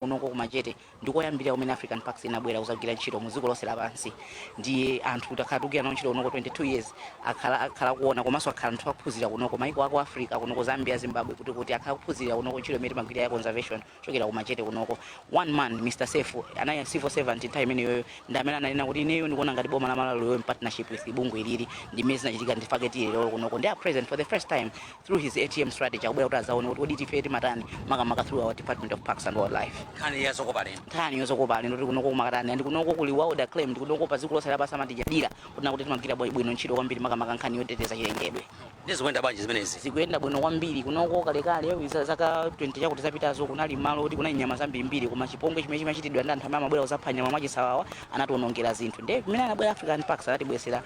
Kunoko ku Majete ndikoyambirira kumene African Parks inabwera kuzagwira ntchito mu dziko lonse lapansi. Ndiye anthu takhala tikugwira nawo ntchito kunoko 22 years, akhala kuona komanso akhala anthu akuphunzira kunoko, maiko aku Africa kunoko, Zambia, Zimbabwe, kuti akhala kuphunzira kunoko ntchito imene timagwira ya conservation kuchokera ku Majete kunoko. One man, Mr Sefu, anali civil servant nthawi imeneyoyo, ndi amene ananena kuti ineyo ndikuona ngati boma la Malawi lilowe in partnership with bungwe ilili. Ndi mmene zinachitika. Ndifake tili lero kunoko ndi a President, for the first time through his ATM strategy, akubwera kuti azaone kuti kodi tife timatani, makamaka through our Department of Parks and Wildlife. Nkhani ya zokopa alendo. Nkhani yozokopa alendo, kuti kunoko kumakatani, and kunoko kuli world acclaimed, kunoko pa dziko lonse lapansi amatijadira kuti timagwira bwino ntchito kwambiri, makamaka nkhani yoteteza chilengedwe. Ndizikuyenda bwanji zimenezi? Zikuyenda bwino kwambiri kunoko. Kalekale, zaka 20 chakuti zapitazo, kunali malo kuti kunali nyama zambirimbiri, koma chipongwe chimene chimachitidwa ndi anthu amene amabwera kuzapha nyama mwachisawawa anatiwonongera zinthu. Ndiye kumene anabwera African Parks, anatibwesera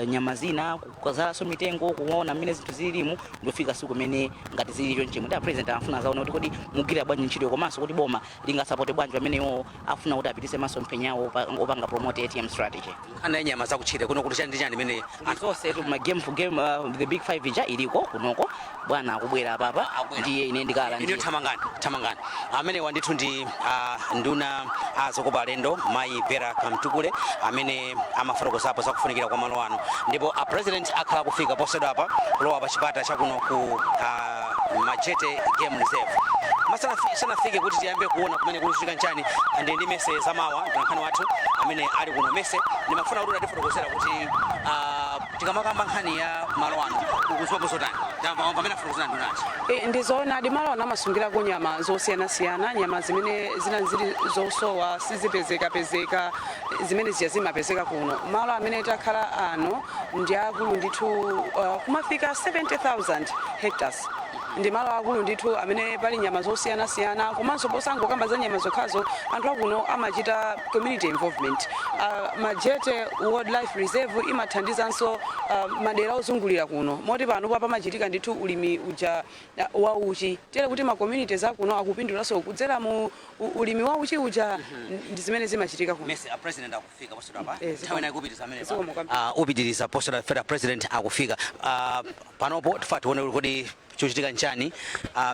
nyama zina, kuzalanso mitengo, kuona mmene zinthu zililimu, ndofika siku kumene ngati zili chonchimo. Ndi a President amafuna azaone kuti kodi mugwira bwanji ntchito, komanso kuti boma lingasapote bwanji pamene iwo afuna kuti apitise masomphenya awo opanga promote ATM strategy. Nkhani ya nyama zakutchire kuno, kuti chani ndi chani imene anthu zonse tu ma game game the big five ija iliko kunoko. Bwana akubwera apapa. Akubwera. Ndiye ine ndikala Ine ndiye thamangani, thamangani. Amene wandithu ndi nduna azokopa alendo, Mayi Vera Kamtukule, amene amafotokozapo zakufunikira kwa malo ano. Ndipo a President akhala kufika posachedwa apa, kulowa pa chipata chakuno ku Majete Game Reserve. Masanafike kuti tiyambe kuona kumene kulichitika nchani, ndi Mese Zamawa, mtolankhani wathu amene ali kuno. Mese, ndimafuna kuti atifotokozera kuti tikamakamba nkhani ya malo ano, ukuziwapo zotani? Tamva pamene afotokozera ndunachi. Ndizoonadi, malo ano amasungirako nyama zosiyanasiyana, nyama zimene zina zili zosowa, sizipezekapezeka, zimene zija zimapezeka kuno. Malo amene takhala ano ndi akulu ndithu, kumafika 70,000 hectares. Ndi malo akulu ndithu amene pali nyama zosiyanasiyana. Komanso posangokamba za nyama zokhazo, anthu akuno amachita community involvement. Majete Wildlife Reserve imathandizanso madera ozungulira kuno, moti pano pamachitika ndithu ulimi uja wa uchi, tere kuti ma communities akuno akupindulanso kudzera mu ulimi wa uchi uja. Ndi zimene zimachitika kuno. Mese, a President akufika posachedwa pa. Zikomo. Nthawi inayi kupitiriza amene Zikomo kwambiri. Upitiriza posachedwa feda. President akufika panopo, tifa tione kuti kodi chochitika nchani.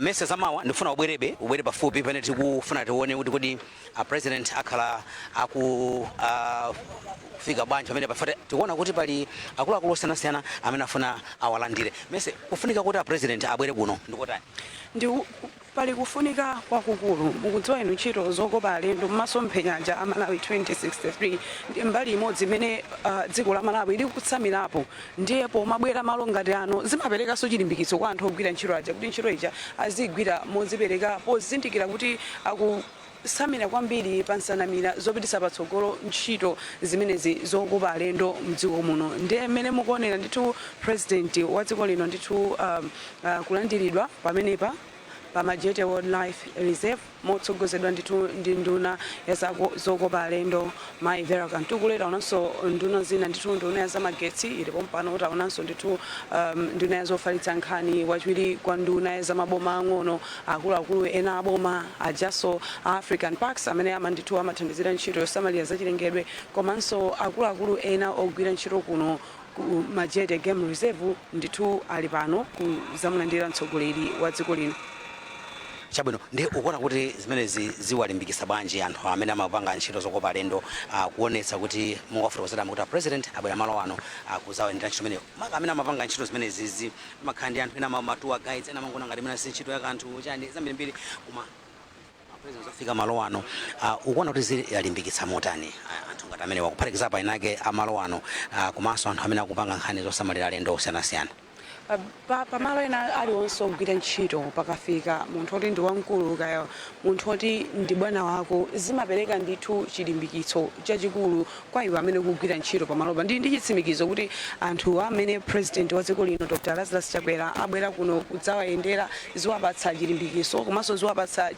Mese Zamawa, ndifuna ubwerebe, ubwere pafupi pamene tikufuna tione kuti kodi President akhala aku kufika bwanji pamene pafate. Tikuona kuti pali akuluakulu osiyanasiyana amene afuna awalandire. Mese, kufunika kuti a President abwere kuno ndikotani? Ndi pali kufunika kwakukulu. Mukudziwa inu, ntchito zokopa alendo mmasomphenya a Malawi 2063 ndi mbali imodzi imene dziko la Malawi likutsamirapo. Ndiye pomabwera malo ngati ano, zimaperekanso chilimbikitso kwa anthu ogwira ntchito aja kuti ntchito ija azigwira modzipereka, pozindikira kuti akutsamira kwambiri pa nsanamira zopititsa patsogolo ntchito zimenezi zokopa alendo mdziko muno. Ndiye mmene mukuonera ndithu, President wa dziko lino ndithu kulandiridwa pamenepa pa Majete Wildlife Reserve, motsogozedwa ndithu ndi nduna ya zokopa alendo, Mayi Vera Kamtukule. Taonanso nduna zina ndithu, nduna ya zamagetsi ilipo mpano. Taonanso ndithu nduna ya zofalitsa nkhani, wachiwiri kwa nduna ya zamaboma ang'ono, akuluakulu ena aboma ajaso a African Parks amene ama ndithu amathandizira ntchito yosamalira zachilengedwe, komanso akuluakulu ena ogwira ntchito kuno ku Majete Game Reserve ndithu ali pano kuzamulandira mtsogoleri wa dziko lino. Chabwino. Ndi ukuona kuti zimenezi ziwalimbikitsa bwanji anthu amene amapanga ntchito zokopa alendo, kuonetsa kuti mungafotokozera kuti a President abwera malo ano kuzawayendera ntchito imeneyo? Maka amene amapanga ntchito zimenezi amakhala ndi anthu ena ma tour guides ena amangona ngati imene si ntchito ya kanthu chani zambirimbiri, koma a President zafika malo ano, ukuona kuti zilimbikitsa motani anthu ngati amene wakuphatikizapo ainake amalo ano, komanso anthu amene akupanga nkhani zosamalira alendo osiyanasiyana? Pamalo ena aliwonse ogwira ntchito, pakafika munthu oti ndi wamkulu, kaya munthu oti ndi bwana wako, zimapereka ndithu chilimbikitso chachikulu kwa iwo amene kugwira ntchito pamalopa. Ndi chitsimikizo kuti anthu amene President wa dziko lino, Dr Lazarus Chakwera, abwera kuno kudzawayendera, ziwapatsa chilimbikitso komanso ziwapatsa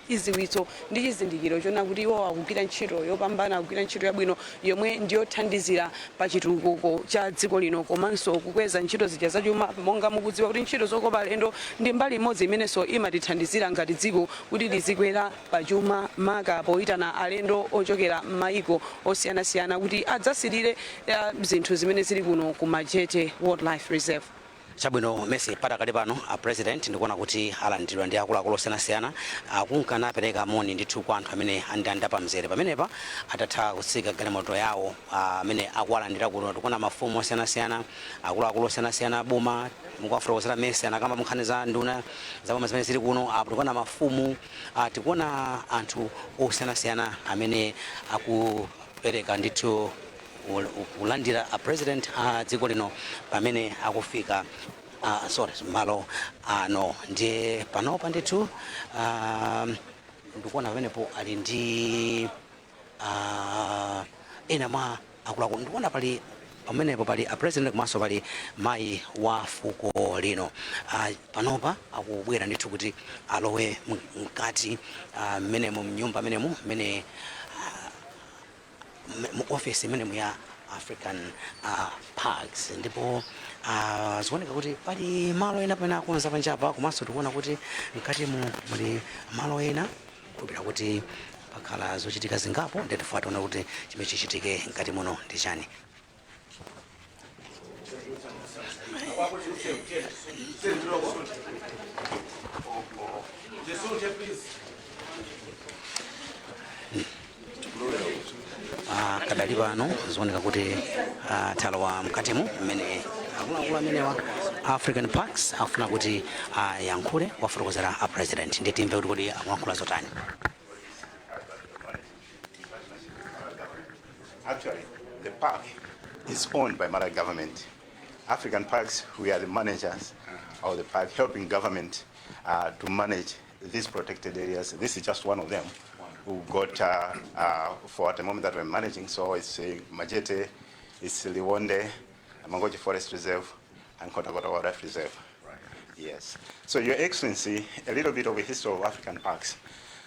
chiziwitso ndi chizindikiro chona kuti iwo akugwira ntchito yopambana, akugwira ntchito yabwino yomwe ndiyothandizira pa chitukuko cha dziko lino komanso kukweza ntchito zija zachuma, monga mukudziwa kuti ntchito zokopa alendo ndi mbali imodzi imenenso imatithandizira ngati dziko kuti lizikwera pachuma, maka poyitana alendo ochokera m'mayiko osiyanasiyana kuti adzasirire zinthu zimene zili kuno ku Majete Wildlife Reserve. Chabwino Messi, padakali pano a President ndikuona kuti alandiridwa ndi akuluakulu osiyanasiyana, akunka napereka moni ndithu kwa anthu amene andanda pamzere pamenepa atatha kutsika galimoto yawo, amene akuwalandira kuno. Tikuona mafumu osiyanasiyana, akuluakulu osiyanasiyana boma. Mukuwafotokozera Messi anakamba munkhani za nduna za boma zimene zili kuno. Apo tikuona mafumu, tikuona anthu osiyanasiyana amene akupereka ndithu kulandira a President a dziko lino pamene akufika, sorry, malo ano. Ndiye panopa ndithu ndikuona pamenepo ali ndi ena mwa akuluakulu. Ndikuona pali pamenepo pali a President komanso pali mayi wa fuko lino. Panopa akubwera ndithu kuti alowe mkati mmenemo, mnyumba menemu mmene mu office imenemu ya African Parks. Ndipo zikuoneka kuti pali malo ena pamene akonza panjapa, komanso tikuona kuti mkatimu muli malo ena kupita kuti pakhala zochitika zingapo. Ndetifuwa tiona kuti chimene chichitike mkati muno ndi chani. Kadali pano zikuoneka kuti talowa mkatimu mmene akuluakulu amenewa African Parks afuna kuti ayankhule wafotokozera a President. Ndiye timve kuti kodi akulankhula zotani. Actually, the park is owned by Malawi government. African Parks, we are the managers of the park, helping government to manage these protected areas. This is just one of them. We've got, for at the moment that we're managing, so it's Majete, it's Liwonde, Mangochi Forest Reserve, and Nkhotakota Wildlife Reserve. Yes. So, Your Excellency, a little bit of a history of African Parks.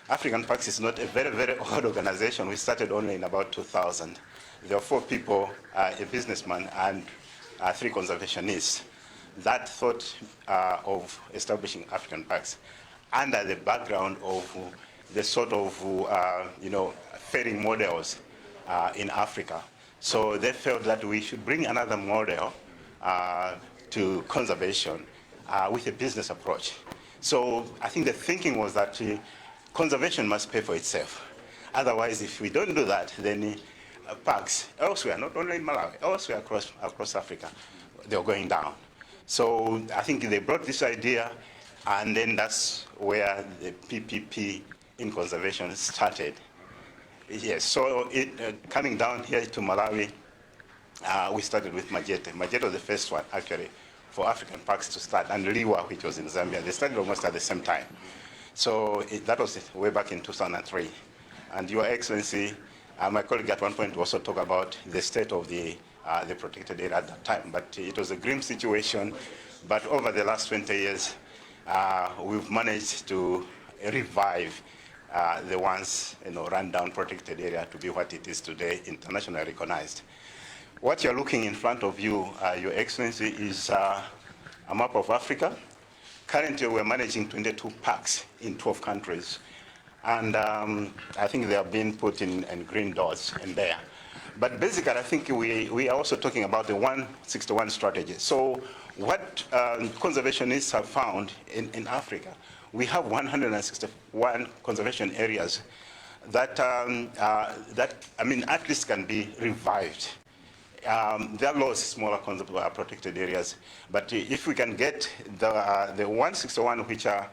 African Parks is not a very, very old organization. We started only in about 2000. There are four people, a businessman and three conservationists, that thought of establishing African Parks under the background of the sort of, failing models in Africa. So they felt that we should bring another model to conservation with a business approach. So I think the thinking was that conservation must pay for itself. Otherwise, if we don't do that, then parks elsewhere, not only in Malawi, elsewhere across Africa, they're going down. So I think they brought this idea, and then that's where the PPP in conservation started. Yes, so coming down here to Malawi, we started with Majete. Majete was the first one, actually, for African Parks to start, and Liwa, which was in Zambia. They started almost at the same time. So that was way back in 2003. And Your Excellency, my colleague at one point also talked about the state of the protected area at that time. But it was a grim situation. But over the last 20 years, we've managed to revive the once rundown protected area to be what it is today, internationally recognized. What you're looking in front of you, Your Excellency, is a map of Africa. Currently, we're managing 22 parks in 12 countries. And I think they have been put in green dots in there. But basically, I think we are also talking about the 161 strategy. So what conservationists have found in Africa, we have 161 conservation areas that at least can be revived. There are lots of smaller protected areas, but if we can get the 161, which are,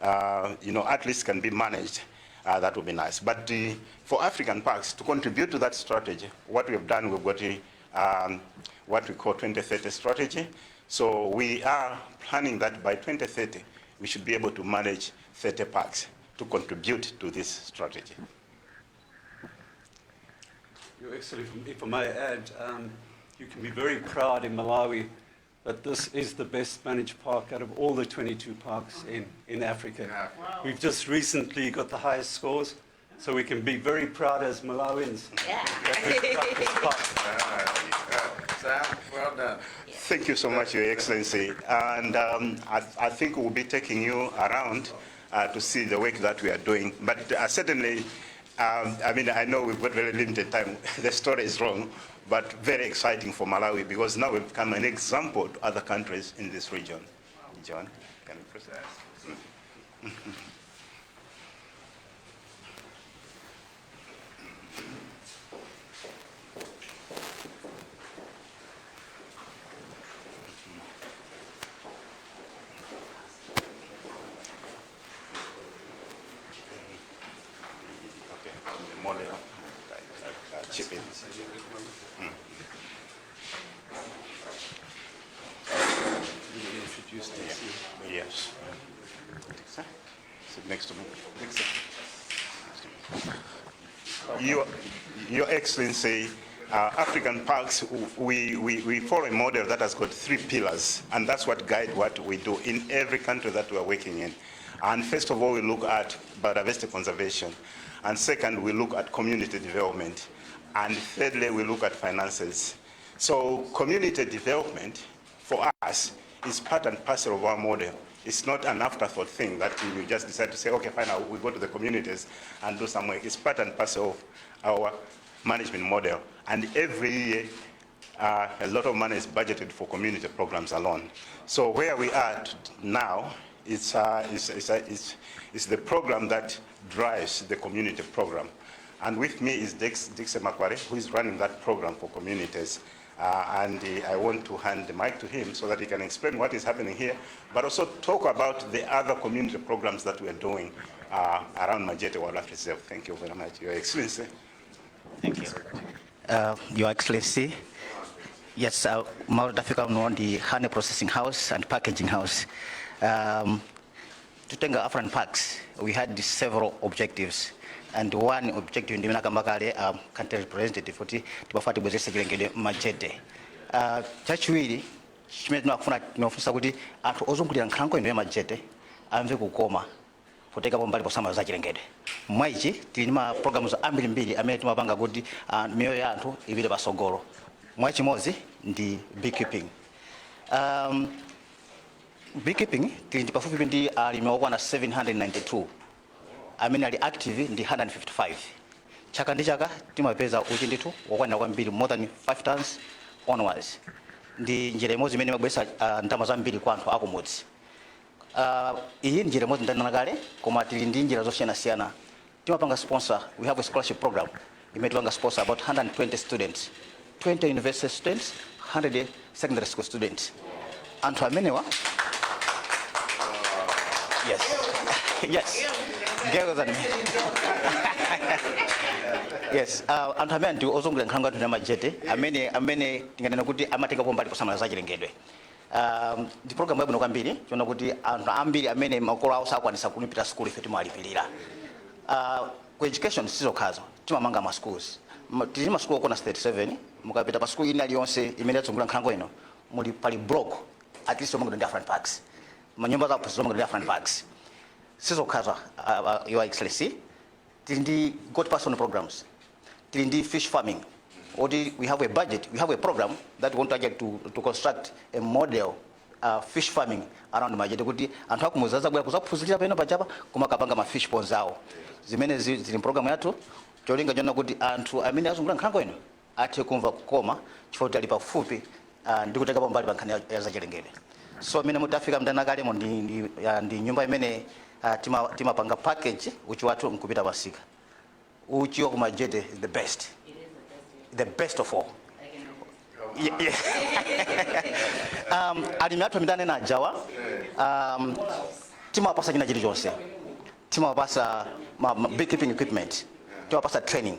at least can be managed, that would be nice. But for African Parks to contribute to that strategy, what we've done, we've got a, what we call 2030 strategy. So we are planning that by 2030, we should be able to manage 30 parks to contribute to this strategy. Your Excellency, if I may add, you can be very proud in Malawi that this is the best managed park out of all the 22 parks in Africa. Wow. We've just recently got the highest scores, so we can be very proud as Malawians. That we've got this park. Sam, well done. Thank you so much, Your Excellency. And I think we'll be taking you around to see the work that we are doing. But certainly, I mean, I know we've got very limited time. The story is long, but very exciting for Malawi because now we've become an example to other countries in this region. John, can you proceed? Okay, the model, chip in. Introduce this. Yes. Sit next to me. Next to me. Your Excellency, African Parks, we follow a model that has got three pillars, and that's what guide what we do in every country that we are working in. And first of all, we look at biodiversity conservation. And second, we look at community development. And thirdly, we look at finances. So community development for us is part and parcel of our model. It's not an afterthought thing that you just decide to say, okay, fine, we go to the communities and do some work. It's part and parcel of our management model. And every year, a lot of money is budgeted for community programs alone. So where we are now, it's the program that drives the community program. And with me is Dixon Makware, who is running that program for communities. And I want to hand the mic to him so that he can explain what is happening here, but also talk about the other community programs that we are doing around Majete Wildlife Reserve. Thank you very much, Your Excellency. Thank you. Your Excellency, yes, Mount Africa on the honey processing house and packaging house. Tutenga African Parks, we had several objectives. And one objective ndi akamba kale country representative kuti timafuna tibwezeretse chilengedwe Majete. Chachiwiri chimene timafuna timafunsa kuti anthu ozungulira nkhalango ino ya Majete amve kukoma potekapo mbali posamala za chilengedwe. Mwaichi tili ndi ma programs ambirimbiri amene timapanga kuti miyoyo ya anthu ipite pasogolo. Mwachimodzi ndi beekeeping. Beekeeping tili ndi pafupifupi ndi alimi okwana 792, amene ali active ndi 155. Chaka ndi chaka timapeza uchi ndithu wokwanira kwambiri, more than 5 tons onwards. Ndi njira imodzi imene imabweretsa ndalama zambiri kwa anthu akumudzi. Iyi njira imodzi ndanena kale, koma tili ndi njira zosiyanasiyana. Timapanga sponsor, we have a scholarship program imene timapanga sponsor about 120 students, 20 university students, 100 secondary school students. Anthu amenewa, yes, girls and yes, anthu amene ndi ozungulira nkhalango yathu ya Majete, amene tinganena kuti amatengapo mbali posamala za chilengedwe. Ndi program yabwino kwambiri tiona kuti anthu ambiri amene makolo awo sakwanisa kulipira school, ife timawalipirira. Ku education sizokhazo, timamanga ma schools. Tili ma school okwana 37. Mukapita pa school ina iliyonse imene yazungulira nkhalango ino, muli pali block at least yomangidwa ndi African Parks, manyumba za aphunzitsi omangidwa ndi African Parks. Sizokhazo, Your Excellency, tili ndi goat passion programs, tili ndi fish farming oti we have a budget, we have a program that we want to, get to construct a model fish farming around Majete kuti anthu akumudzi azabwera kuzaphunzirira peno pachapa koma kapanga ma fish ponds awo. Zimene zili program yathu, cholinga chona kuti anthu amene azungulira nkhalango ino athe kumva kukoma chifukwa kuti ali pafupi ndi kutengapo mbali pa nkhani ya zachilengedwe. So amene mutafika mndana kalemo ndi nyumba imene timapanga package uchi wathu nkupita pasika. Uchi wa kumajete is the best, the best of all. Yeah. Alimi athu amene anena ajawa, timawapasa china chilichonse. Timawapasa ma beekeeping equipment, timawapasa training.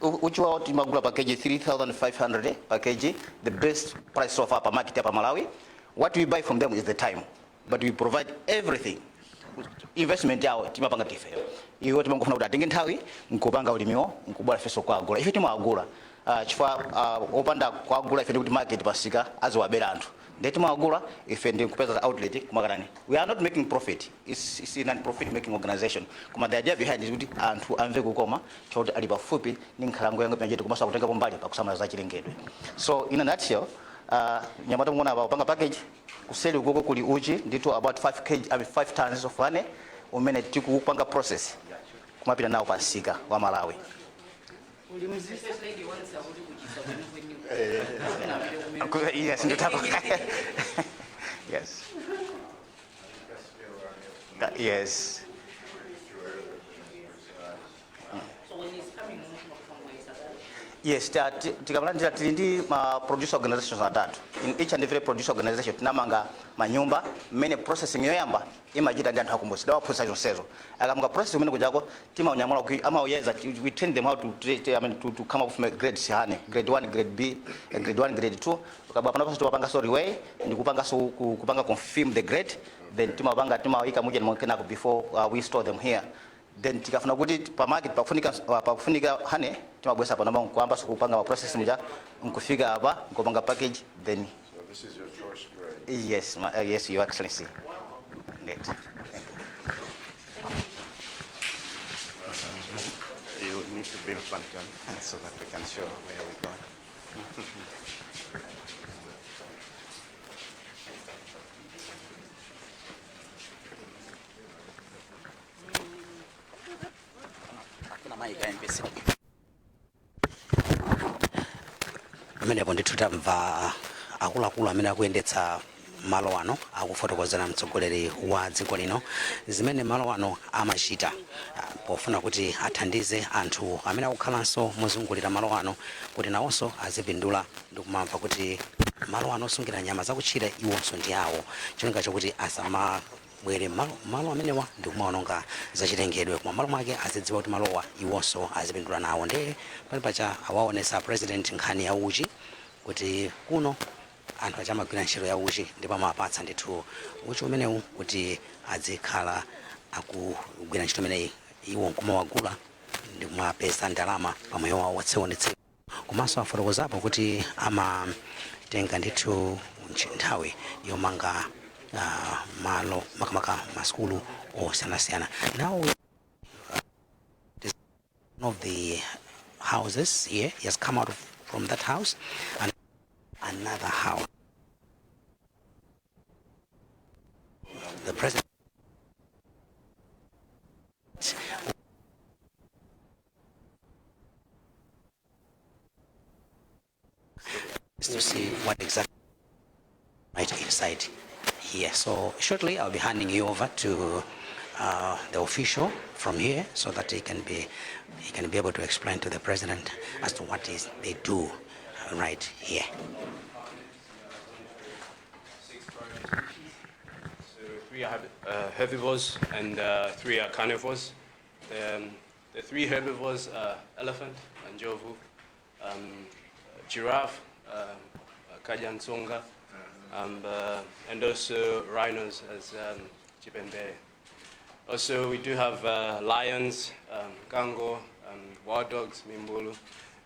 Uchi wawo timagula pa kg 3500 pa kg, the best price so far pa market ya pa Malawi. What we buy from them is the time, but we provide everything. Investment yawo timapanga tifeyo. Iwo timangofuna kuti atenge nthawi nkupanga ulimiwo nkubwera ifenso kuagula. Ife timawagula chifukwa opanda kuagula ife ndikuti market pasika aziwabera anthu, ndiye timawagula ife ndi kupeza outlet kumakanani. We are not making profit, it's a non-profit making organization, koma the idea behind is kuti anthu amve kukoma choti ali pafupi ndi nkhalango yanga Majete komanso akutengapo mbali pakusamala za chilengedwe. So in a nutshell, nyamata muona apa kupanga package. Kuseli ukoko kuli uchi ndithu about 5 kg, I mean 5 tons of honey umene tikupanga process. Kumapita nawo pa msika wa Malawi. First lady wants kuti kuchisa kwenikweni. Yes, nditako. Yes. Yes. So when he's coming, Yes, tikamalandira, tili ndi ma producer organizations atatu. In each and every producer organization tinamanga manyumba mmene processing yoyamba imachita ndi anthu akumudzi. Tidawaphunzitsa zonsezo. Akamanga processing kumene kujako, timaunyamula, amauyeza. We train them how to, I mean, to come up with grades, honey, grade 1, grade B, grade 1, grade 2. Ukabwa panopanso timapanganso reweigh ndi kupanganso kupanga confirm the grade, then timapanga, timawika muja kenako before we store them here. Then tikafuna kuti pa market pakufunika honey, timabwesa pano nkuyamba kupanga ma process muja, nkufika apa, nkupanga package, then So this is your choice grade. Yes, yes, Your Excellency. Indeed. Thank you. You need to build one, John, so that we can show where we're going. Hakuna maika MBC. Pamenepo ndithu tamva akuluakulu amene akuyendetsa malo ano akufotokozera mtsogoleri wa dziko lino zimene malo ano amachita, pofuna kuti athandize anthu amene akukhalanso mozungulira malo ano kuti nawonso azipindula ndi kumamva kuti malo ano osungira nyama zakutchire iwonso ndi awo, cholinga chokuti asamabwere malo amenewa ndi kumaononga zachilengedwe, koma malo mwake azidziwa kuti malowa iwonso azipindula nawo. Ndi pali pacha awaonesa President nkhani ya uchi, kuti kuno anthu achamagwira ntchito ya uchi ndipo amawapatsa ndithu uchi umenewu kuti azikhala akugwira ntchito imeneyi, iwo nkumawagula ndi kumapeza ndalama pamoyo wawo wa tsiku ndi tsiku. Komanso afotokozapo kuti amatenga ndithu nthawi yomanga malo, makamaka masukulu osiyanasiyana. Now one of the houses here, he has come out from that house and another house. The president to see what exactly right inside here. So shortly I'll be handing you over to the official from here so that he can be able to explain to the president as to what is they do right here. Six primary species. So three are herbivores and three are carnivores. The three herbivores are elephant, njovu, giraffe, kajansonga, and also rhinos as chipembere. Also, we do have lions, kango, wild dogs, mimbulu,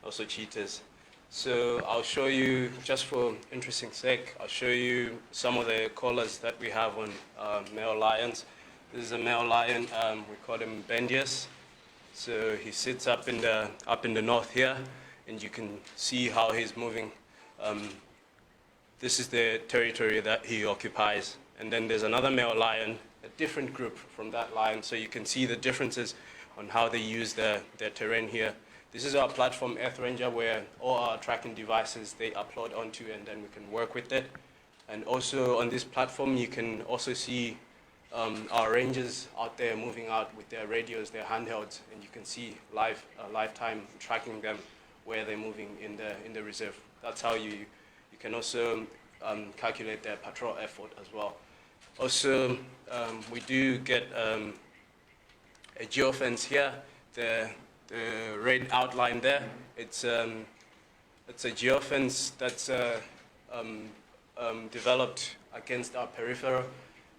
also cheetahs. So I'll show you, just for interesting sake, I'll show you some of the collars that we have on male lions. This is a male lion, we call him Bendius. So he sits up in the north here, and you can see how he's moving. This is the territory that he occupies. And then there's another male lion, a different group from that lion, so you can see the differences on how they use their terrain here. This is our platform, Earth Ranger, where all our tracking devices, they upload onto, and then we can work with it. And also on this platform, you can also see our rangers out there moving out with their radios, their handhelds, and you can see live time tracking them where they're moving in the reserve. That's how you can also calculate their patrol effort as well. Also, we do get a geofence here, the red outline there. It's a geofence that's developed against our peripheral,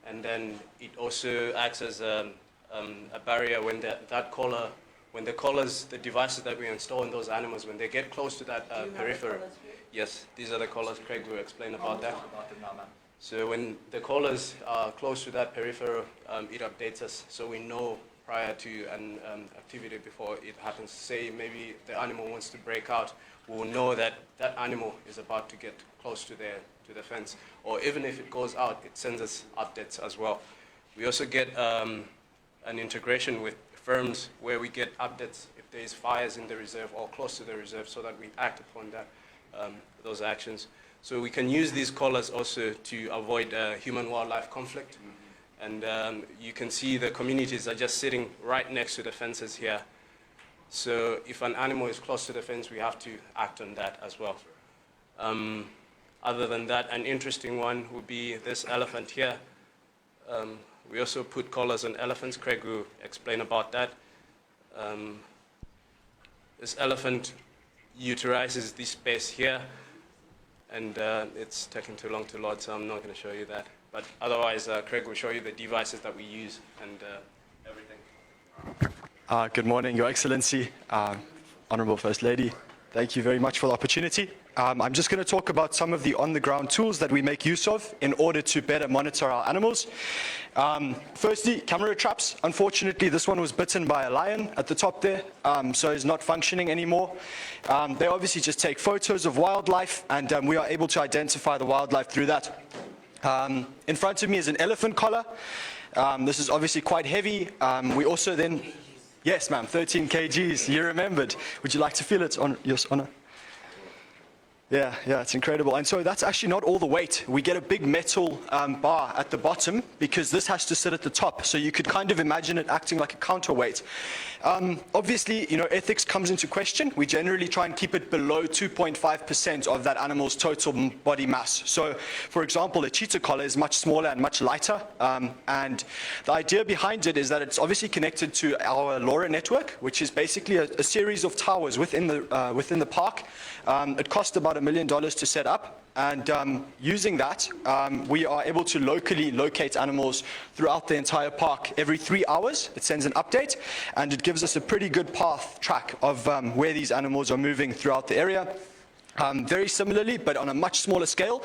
and then it also acts as a barrier when when the collars, the devices that we install in those animals, when they get close to that peripheral. Yes, these are the collars. Craig will explain about that. So when the collars are close to that peripheral, it updates us so we know prior to an activity before it happens. Say maybe the animal wants to break out, we will know that that animal is about to get close to the fence. Or even if it goes out, it sends us updates as well. We also get an integration with firms where we get updates if there's fires in the reserve or close to the reserve so that we act upon that, those actions. So we can use these collars also to avoid human-wildlife conflict. And you can see the communities are just sitting right next to the fences here. So if an animal is close to the fence, we have to act on that as well. Other than that, an interesting one would be this elephant here. We also put collars on elephants. Craig will explain about that. This elephant utilizes this space here, and it's taking too long to load, so I'm not going to show you that. But otherwise, Craig will show you the devices that we use and everything. Good morning, Your Excellency, Honorable First Lady. Thank you very much for the opportunity. I'm just going to talk about some of the on-the-ground tools that we make use of in order to better monitor our animals. Firstly, camera traps. Unfortunately, this one was bitten by a lion at the top there, so is not functioning anymore. They obviously just take photos of wildlife, and we are able to identify the wildlife through that. In front of me is an elephant collar. This is obviously quite heavy. We also then, yes ma'am, 13 kgs, you remembered. Would you like to feel it, on, Your Honor? Yeah, it's incredible. And so that's actually not all the weight. We get a big metal bar at the bottom because this has to sit at the top. So you could kind of imagine it acting like a counterweight. Obviously, you know, ethics comes into question. We generally try and keep it below 2.5% of that animal's total body mass. So, for example, a cheetah collar is much smaller and much lighter. And the idea behind it is that it's obviously connected to our LoRa network, which is basically a series of towers within the park. It cost about $1 million to set up, and using that, we are able to locally locate animals throughout the entire park. Every 3 hours, it sends an update, and it gives us a pretty good path track of where these animals are moving throughout the area. Very similarly, but on a much smaller scale,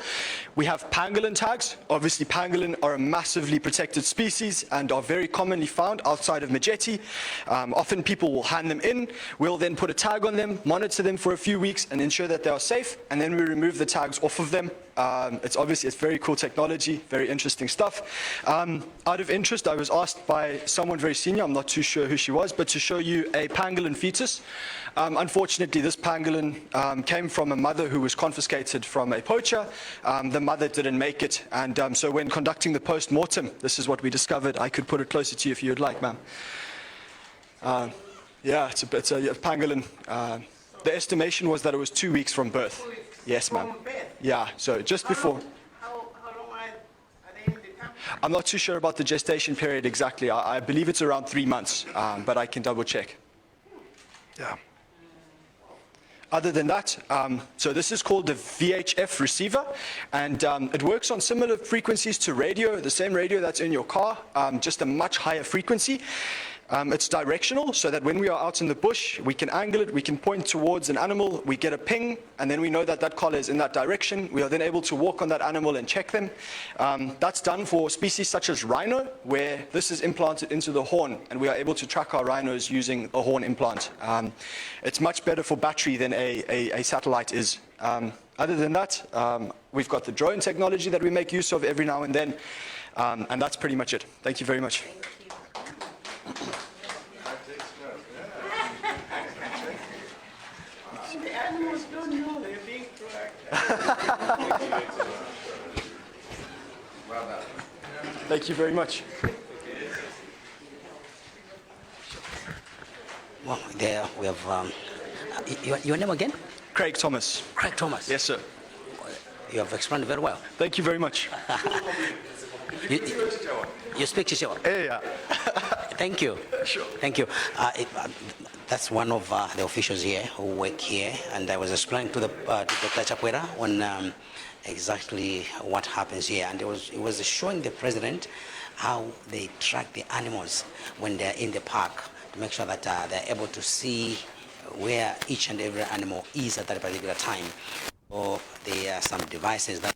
we have pangolin tags. Obviously, pangolin are a massively protected species and are very commonly found outside of Majete. Often people will hand them in. We'll then put a tag on them, monitor them for a few weeks, and ensure that they are safe, and then we remove the tags off of them. It's obviously, it's very cool technology, very interesting stuff. Out of interest, I was asked by someone very senior, I'm not too sure who she was, but to show you a pangolin fetus. Unfortunately, this pangolin came from a mother who was confiscated from a poacher. The mother didn't make it, and so when conducting the post-mortem, this is what we discovered. I could put it closer to you if you'd like, ma'am. Yeah, it's a pangolin. The estimation was that it was 2 weeks from birth. Yes, ma'am. Yeah, so just before. How long are they in the camp? I'm not too sure about the gestation period exactly. I believe it's around 3 months, but I can double check. Yeah. Other than that, so this is called the VHF receiver, and it works on similar frequencies to radio, the same radio that's in your car, just a much higher frequency. It's directional, so that when we are out in the bush, we can angle it, we can point towards an animal, we get a ping, and then we know that that collar is in that direction. We are then able to walk on that animal and check them. That's done for species such as rhino, where this is implanted into the horn, and we are able to track our rhinos using a horn implant. It's much better for battery than a satellite is. Other than that, we've got the drone technology that we make use of every now and then, and that's pretty much it. Thank you very much. The animals don't know they're being tracked. Thank you very much. Well, there we have your name again? Craig Thomas. Craig Thomas. Yes, sir. You have explained very well. Thank you very much. You speak Chichewa? Yeah. Thank you. Sure. Thank you. That's one of the officials here who work here, and I was explaining to to Dr. Chakwera on exactly what happens here, and it was showing the president how they track the animals when they're in the park to make sure that they're able to see where each and every animal is at that particular time. So there are some devices that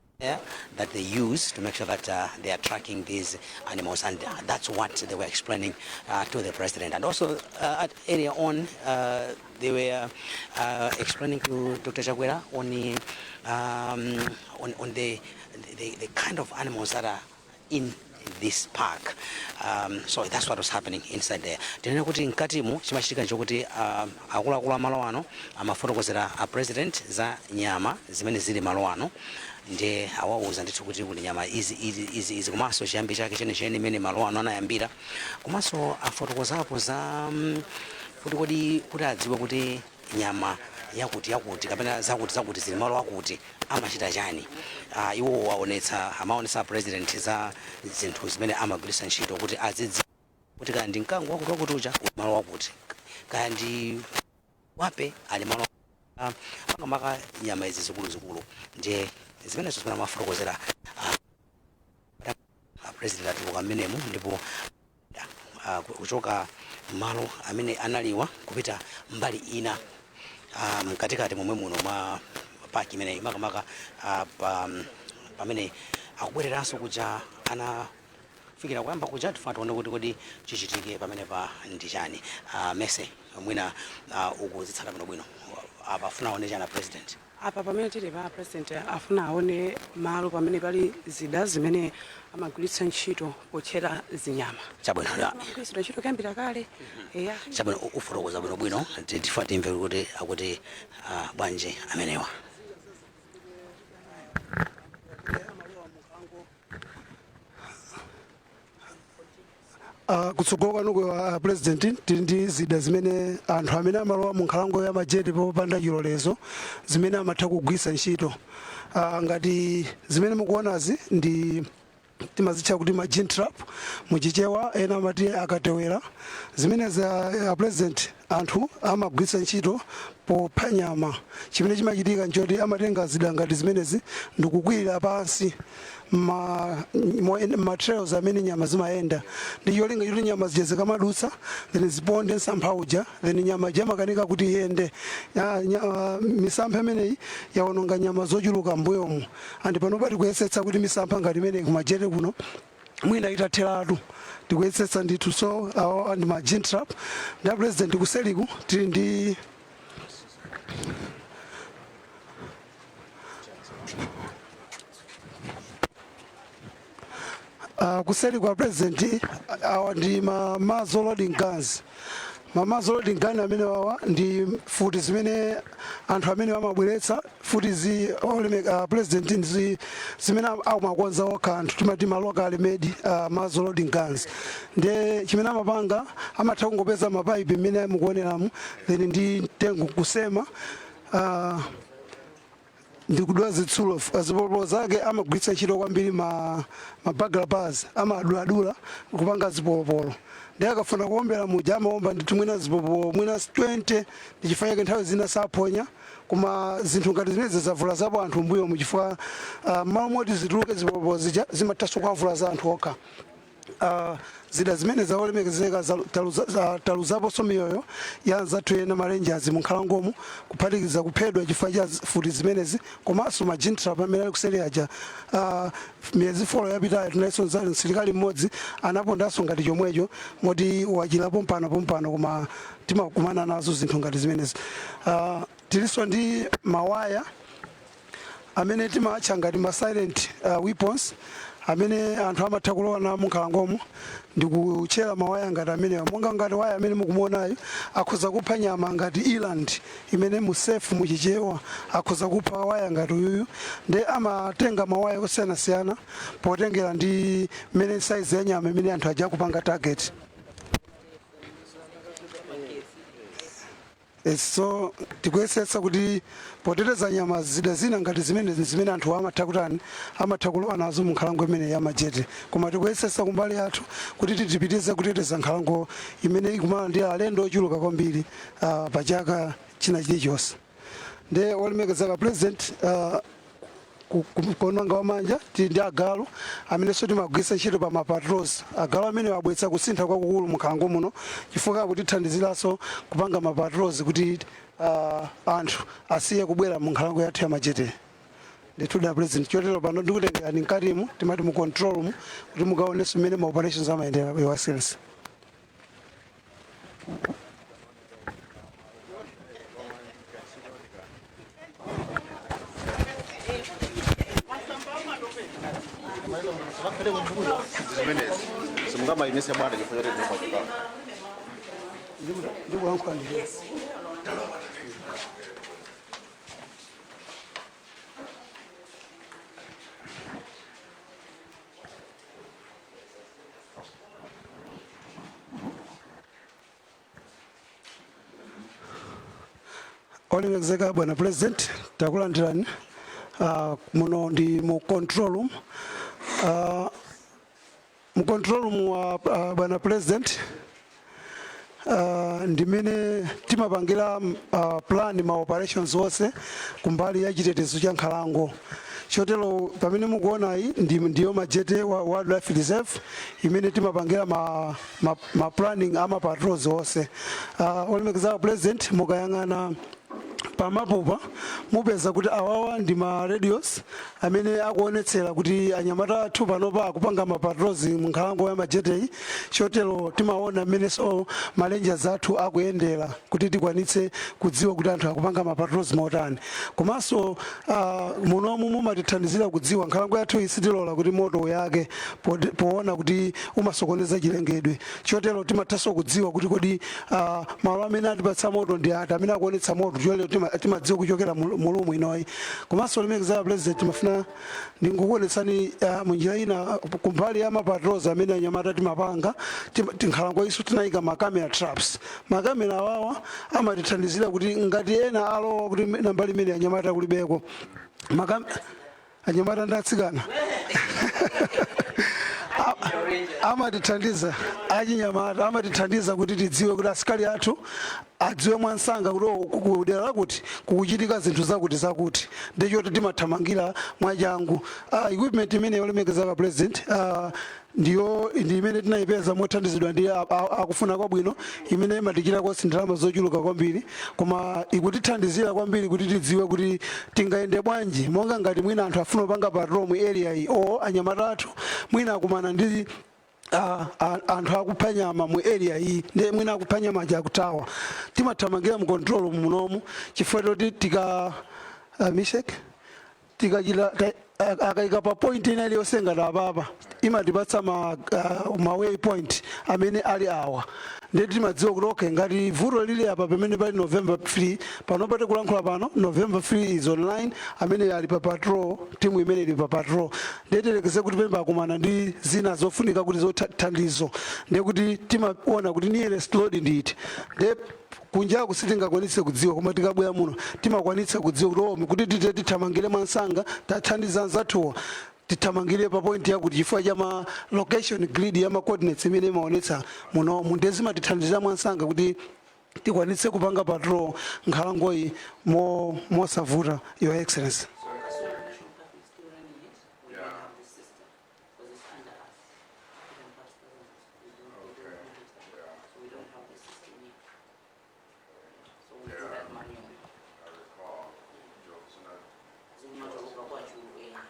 that they use to make sure that they are tracking these animals, and that's what they were explaining to the president. And also at earlier on, they were explaining to Dr. Chakwera on the, on the kind of animals that are in This park. So that's what was happening inside there. Tinene kuti mkatimu chimachitika nchokuti akuluakulu amalo ano amafotokozera a president za nyama zimene zili malo ano. Ndiye awauza ndithu kuti kuli nyama izi, izi, izi, izi, komanso chiyambi chake chenicheni imene malo ano anayambira. Komanso afotokozapo za kuti kodi kuti adziwe kuti nyama yakuti yakuti kapena zakuti zakuti zili malo akuti, amachita chani? Iwo aonetsa, amaonetsa president za zinthu zimene amagwiritsa ntchito kuti azidziwa kuti kaya ndi mkango wakuti wakuti uja uli malo wakuti, kaya ndi wape ali malo, makamaka nyama izi zikuluzikulu. Ndiye zimenezo zimene amafotokozera president. Atuluka mmenemu ndipo kuchoka malo amene analiwa kupita mbali ina mkatikati momwe muno mwa park imeneyi, makamaka pamene akubwereranso kuja anafikira kuyamba kuja. Tifuna tione kuti kodi chichitike pamene pa ndi chani. Mese mwina ukuzitsata bwinobwino apa, afuna aone chani president? Apa pamene tili pa president afuna aone malo pamene pali zida zimene amagwiritsa ntchito potchera zinyama. Chabwino. Amagwiritsidwa ntchito kuyambira kale, eya. Chabwino, ufotokoza bwinobwino. Tifuna timve kuti akuti bwanji amenewa. Kutsogolo kwanuko, president, tili ndi zida zimene anthu amene amalowa mu nkhalango ya Majete popanda chilolezo zimene amatha kugwiritsa ntchito. Ngati zimene mukuonazi ndi timazitcha kuti ma gin trap muchichewa, ena amati akatewera. Zimene za president, anthu amagwiritsa ntchito popha nyama. Chimene chimachitika nchoti amatenga zida ngati zimenezi ndikukwirira pansi ma trails amene nyama zimayenda, ndi cholinga choti nyama zija zikamadutsa, then ziponde msampha uja, then nyama ija makanika kuti iyende. Misampha imeneyi yaononga nyama zochuluka mbuyomu, and panopa tikuyesetsa kuti misampha ngati imeneyi kumajete kuno mwina itatheratu, tikuyesetsa ndithu. So awo ndi ma gin trap. Ndi president, kuseliku tili ndi kuseli kwa president, awa ndi ma muzzle loading guns. Ma muzzle loading gun amene wawa ndi futi zimene anthu amene amabweretsa futi zi president, ndi zimene amakonza okha anthu, timati ma locally made muzzle loading guns. Ndiye chimene amapanga, amatha kungopeza mapaipi mmene mukuoneramu, then ndi mtengo kusema ndikudula zitsulo. Zipolopolo zake amagwiritsa ntchito kwambiri ma burglar bars, amaduladula kupanga zipolopolo. Ndi akafuna kuombera muja amaomba ndithu mwina zipolopolo mwina 20, ndi chifukwa chake nthawi zina saphonya. Koma zinthu ngati zimenezi zavula zapo anthu mbuyo muchifukwa malo moti zituluke zipolopolo zija zimathanso kuwavula za anthu okha. Zida zimene zaolemekezeka taluzaponso miyoyo ya anzathu ena ma rangers mu nkhalangomo, kuphatikiza kuphedwa chifukwa cha futi zimenezi, komanso ma gin trap amene ali kuseri aja. Miyezi 4 yapitayo tinalinso msilikali mmodzi anapondanso ngati chomwecho, moti wachira pompano pompano, koma timakumana nazo zinthu ngati zimenezi. Tilinso ndi mawaya amene timatcha ngati ma silent weapons, amene anthu amatha kulowa nawo munkhalangomo ndi kutchera mawaya ngati amenewa. Monga ngati waya amene mukumuonayo akhoza kupha nyama ngati eland imene musefu muchichewa, akhoza kupha waya ngati uyuyu. Ndi amatenga mawaya osiyanasiyana potengera ndi mmene size ya nyama imene anthu aja kupanga target. So tikuyesetsa kuti poteteza nyama, zida zina ngati zimene zimene anthu amatha kutani, amatha kulowa nazo mu nkhalango imene ya Majete. Koma tikuyesetsa kumbali yathu kuti titipitize kuteteza nkhalango imene ikumana ndi alendo ochuluka kwambiri pa chaka china chilichonse. Ndiye olemekezeka president, konanga wamanja tili ndi agalu amenenso timagwiritsa ntchito pa ma patrols. Agalu amene abweretsa kusintha kwakukulu mu nkhalango muno chifukwa akutithandiziranso kupanga ma patrols kuti anthu asiye kubwera mu nkhalango yathu ya Majete. Ndithu da president, chotero pano ndikutengerani mkatimu, timati mu control room, kuti mukaonenso mmene ma operations amayendera, Your Excellency. Zimenezi simungamayimisa bwana chifukwa choti ndinokwachikapa. Ndikulankhula ndine. Olemekezeka bwana President, takulandirani. Muno ndi mu control room. Mu control room wa bwana President, ndimene timapangira plan ma operations onse kumbali ya chitetezo cha nkhalango. Chotero pamene mukuona iyi ndiyo Majete wa Wildlife Reserve imene timapangira ma planning ama patrols onse. Olemekezeka President, mukayang'ana pamapupa mupeza kuti awawa ndi ma radios amene akuonetsera kuti anyamata athu panopa akupanga ma patrols mu nkhalango ya Majeteyi. Chotero timaona mmenenso ma rangers athu akuyendera kuti tikwanitse kudziwa kuti anthu akupanga ma patrols motani. Komanso munomu mumatithandizira kudziwa nkhalango yathu iyi sitilola kuti moto uyake poona kuti umasokoneza chilengedwe. Chotero timathanso kudziwa kuti kodi malo amene atipatsa moto ndi ati amene akuonetsa moto. Chotero timadziwa kuchokera mu room inoyi. Komanso, olemekezeka President, timafuna ndingukuonetsani munjira ina kumbali ya ma patrols amene anyamata timapanga. Tinkhalango isu tinayika ma camera traps. Makamera awawa amatithandizira kuti ngati ena alowa kuti nambali imene anyamata kulibeko, anyamata ndi atsikana amatithandiza, achinyamata amatithandiza kuti tidziwe kuti asikali athu adziwe mwansanga kuti, oh, kudera lakuti kukuchitika zinthu zakuti zakuti, ndichoti timathamangira mwachangu. Equipment imene, yolemekezeka President, ndiyo ndi imene tinayipeza mothandizidwa ndi akufuna kwabwino, imene imatichita cost ndalama zochuluka kwambiri, koma ikutithandizira kwambiri kuti tidziwe kuti tingayende bwanji, monga ngati mwina anthu afuna kupanga patrol mu area iyi, o anyamata athu mwina akumana ndi anthu akupha nyama mu area iyi, ndiye mwina akupha nyama aja akuthawa, timathamangira mu control room munomu chifukwa choti tika mishek tikachita akayika pa point ina iliyonse ngati apapa, imatipatsa ma way point amene ali awa. Ndiye timadziwa kuti, okay, ngati vuto lili apa pamene pali November 3, panopa tikulankhula pano November 3 is online, amene ali pa patrol, timu imene ili pa patrol. Ndiye tilekeze kuti pemba akumana ndi zina zofunika kuti zothandizo, ndiye kuti timaona kuti nearest road ndi iti. Ndiye kunjaku sitingakwanitse kudziwa, koma tikabwera muno timakwanitsa kudziwa kuti, oh, kuti tite tithamangire mwansanga, tathandiza anzathuwa, tithamangire pa point yakuti, chifukwa cha ma location grid ya ma coordinates imene imaonetsa munomu. Ndiye zimatithandizira mwansanga kuti tikwanitse kupanga patrol nkhalangoyi mosavuta, Your Excellency. National Park is still running it. We don't have the system because it's under us. African Parks doesn't, we don't manage that. So we don't have the system yet. So we do that manually. I recall jokes and that. Zimatuluka kwachuluka.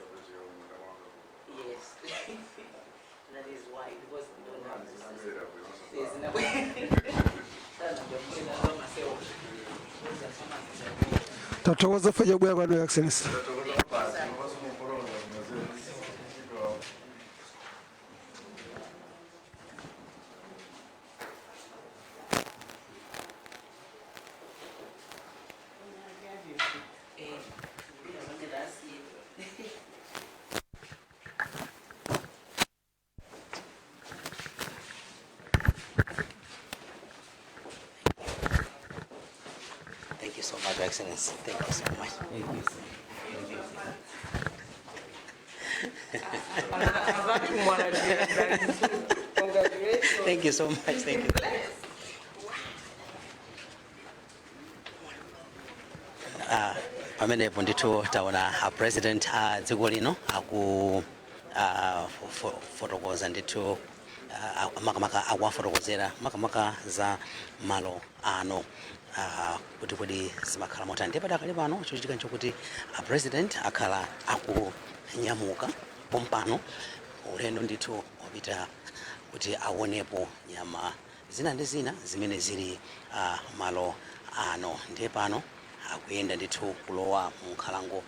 Yes. That is why, because we don't have the system. There's no way. Myself. Tathokoza fa chabwera kwanu, Your Excellency. Thank you so much, Your Excellency. Thank you so much. Thank you, sir. Thank you, sir. Congratulations. Thank you so much. Thank you. Pamenepo ndithu taona a President a dziko lino aku fotokoza ndithu, makamaka akuwafotokozera makamaka za malo ano, kuti kodi zimakhala motani. Ndipo padakali pano chochitika nchokuti a President akhala akunyamuka pompano ulendo ndithu opita kuti aonepo nyama zina ndi zina zimene zili malo ano. Ndiye pano akuyenda ndithu kulowa mu nkhalango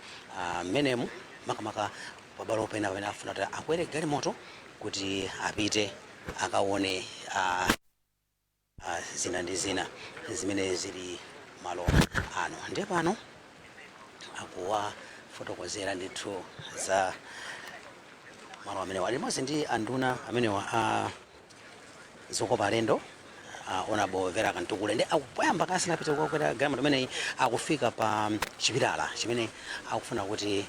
mmenemu, makamaka. Pabwalo pena pamene afuna kuti akwere galimoto kuti apite akaone zina ndi zina zimene zili malo ano. Ndiye pano akuwafotokozera ndithu za malo amenewa ali limodzi ndi anduna amenewa a zokopa alendo, Honorable Vera Kamtukule. Ndi akuyamba kasanapite kukakwera galimoto imeneyi, akufika pa chipilala chimene akufuna kuti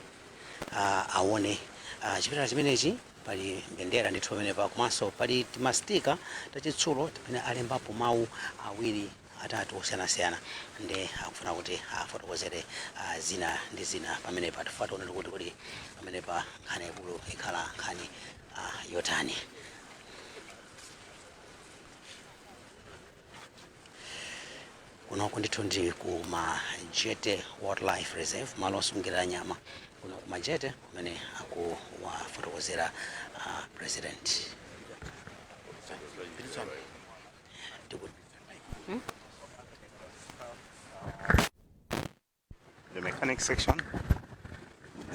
aone. Chipilala chimenechi pali mbendera ndithu pamenepa, komanso pali tima sticker tachitsulo timene alembapo mawu awiri atatu osiyanasiyana. Ndi akufuna kuti afotokozere zina ndi zina pamenepa. Tifuna tione kuti pamenepa nkhani yaikulu ikhala nkhani yotani. Kunoko ndithu ndi ku Majete Wildlife Reserve, malo osungira nyama kuno ku Majete, kumene akuwafotokozera President. The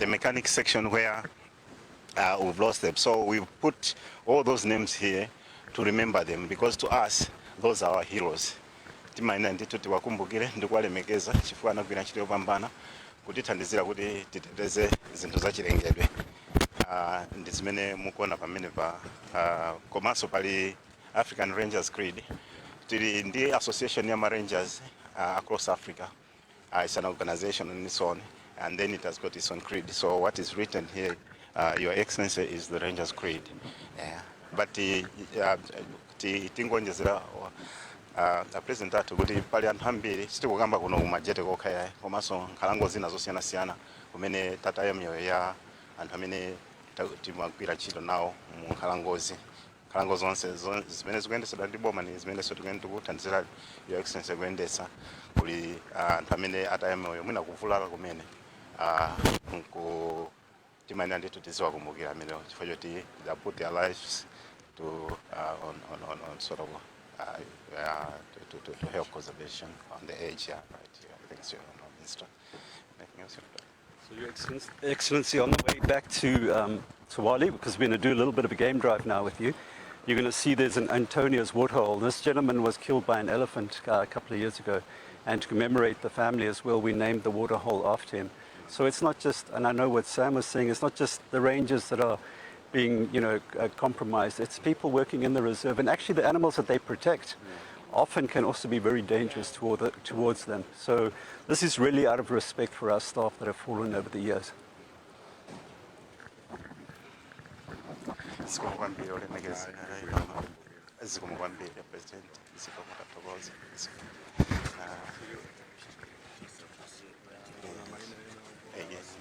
mechanic section where we've lost them. So we put all those names here to remember them, because to us, those are our heroes. Timayenera ndithu tiwakumbukire ndi kuwalemekeza chifukwa anagwira ntchito yopambana kutithandizira kuti titeteze zinthu zachilengedwe. Ndi zimene mukuona pamene pa komanso pali African Rangers Creed. Tili ndi association ya ma rangers across Africa. It's an organization on its own, and then it has got its own creed. So what is written here, Your Excellency, is the Rangers Creed. Yeah. But tingonjezera, President athu, kuti pali anthu ambiri, sitikukamba kuno kuMajete kokha yayi, komanso nkhalango zina zosiyanasiyana kumene tataya miyoyo ya anthu amene timagwira ntchito nawo mu nkhalangozi. Nkhalango zonse zimene zikuyendesedwa ndi boma ni zimenenso tikuthandizira, Your Excellency, kuyendetsa, kuli anthu amene ataya miyoyo, mwina kuvulala kumene, nku timayenera ndithu tiziwakumbukira amenewo chifukwa choti they put their lives to on sort of to help conservation on the edge. Yeah, right. Yeah, thanks, Your Honour Minister. Anything else you want to add? So, Your Excellency, on the way back to Thawale, because we're going to do a little bit of a game drive now with you, you're going to see there's an Antonia's waterhole. This gentleman was killed by an elephant a couple of years ago. And to commemorate the family as well, we named the waterhole after him. So it's not just, and I know what Sam was saying, it's not just the rangers that are being compromised. It's people working in the reserve. And actually the animals that they protect often can also be very dangerous towards them. So this is really out of respect for our staff that have fallen over the years. Zikomo kwambiri, olemekezeka. Zikomo kwambiri, President. Zikomo, tathokoza. Zikomo. Yes.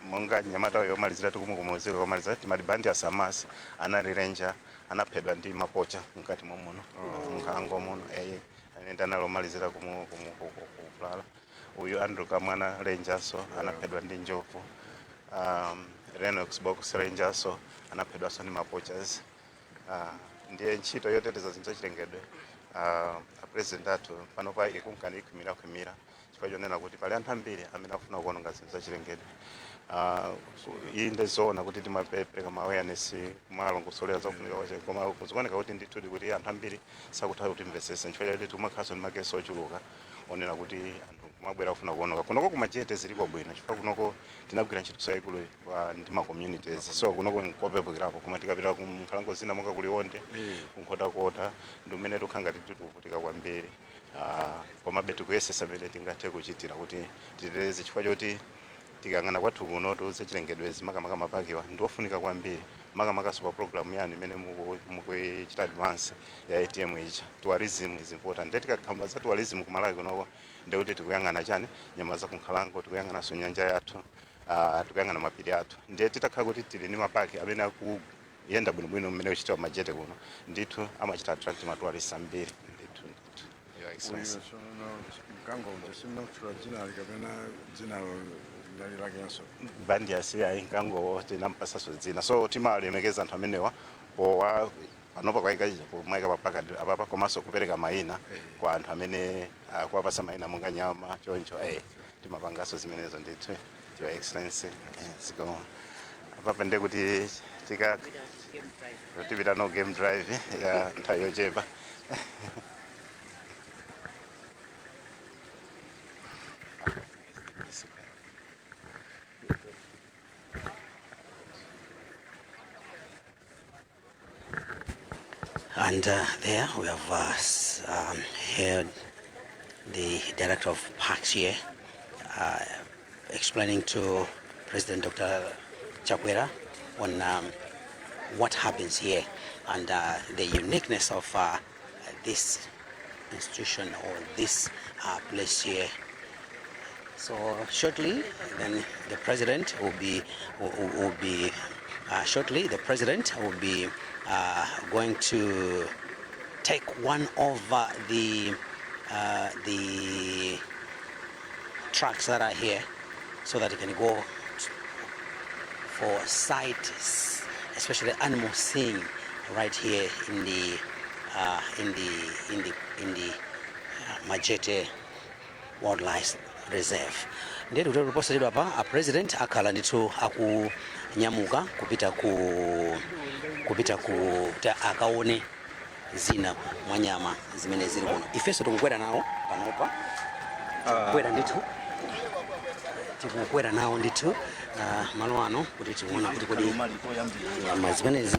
Monga nyamata uyo omalizira tikumukumuzira omaliza, timati bandi asamasi anali ranger, anaphedwa ndi ma poacher mkati mwamuno nkhalango muno. Eye, ane anali omalizira kuvulala. Uyu Andrew Kamwana, rangerso, anaphedwa ndi njovu. Renox Box, rangerso, anaphedwanso ndi ma poachers. Ndiye ntchito yoteteza zinthu zachilengedwe, a President athu, panopa ikunkani ikhwimirakhwimira chifukwa chonena kuti pali anthu ambiri amene akufuna kuononga zinthu zachilengedwe. Iyi ndizoona kuti timapereka ma awareness, kumalongosolera zakufunika kwache, koma zikuoneka kuti ndithu kuti anthu ambiri sakutha kutimvesesa nchifukwa chakuti timakhalanso ndi ma case ochuluka onena kuti anthu kumabwera kufuna kuononga. Kunoko kuMajete ziliko bwino chifukwa kunoko tinagwira ntchito yaikulu ndi ma communities, so kunoko nkopepukirapo. Koma tikapita ku nkhalango zina monga kuLionde, kuNkhotakota, ndi umene tikukhala ngati tikuvutika kwambiri. Komabe tikuyesesa pamene tingathe kuchitira kuti titeteze, chifukwa choti tikang'ana kwathu kuno zachilengedwezi, makamaka ma park wa, ndiofunika kwambiri, makamakaso pa program yanu imene mukuichita advance ya ATM ija. Tourism is important. Ndiye tikakamba za tourism kuMalawi kunoko, ndikuti tikuyang'ana chani? Nyama za kunkhalango, tikuyang'ananso nyanja yathu, tikuyang'ana mapiri athu. Ndiye titakhala kuti tili ndi ma park amene akuyenda bwinobwino mmene kuchitira Majete kuno, ndithu amachita attract ma tourists ambiri ndithu ndithu, Your Excellency. Uyo sono mkango uja simnakutchula dzinali kapena dzinalo ndali lakenso? Bandi asiyayi, mkango tinampasaso dzina. So timalemekeza anthu amenewa powa panopa kwaika kumweka pa park apapa, komanso kupereka mayina kwa anthu amene kuwapasa mayina monga nyama choncho. Timapangaso zimenezo ndithu, Your Excellency. Zikomo. Apapa ndekuti tika tipita no game drive ya nthawi yochepa. And there we have heard the director of parks here explaining to President Dr. Chakwera on what happens here and the uniqueness of this institution or this place here. So shortly, then the president will be shortly the president will be going to take one of the trucks that are here so that he can go for sight, especially animal seeing, right here in the Majete Wildlife Reserve. Ndiye kuti posachedwa pa a president akhala ndithu akunyamuka kupita ku kuti akaone zina mwa nyama zimene zili kuno. Ifenso tikukwera nawo panopa, tikukwera ndithu, tikukwera nawo ndithu malo ano kuti tione kuti kodi nyama zimenezi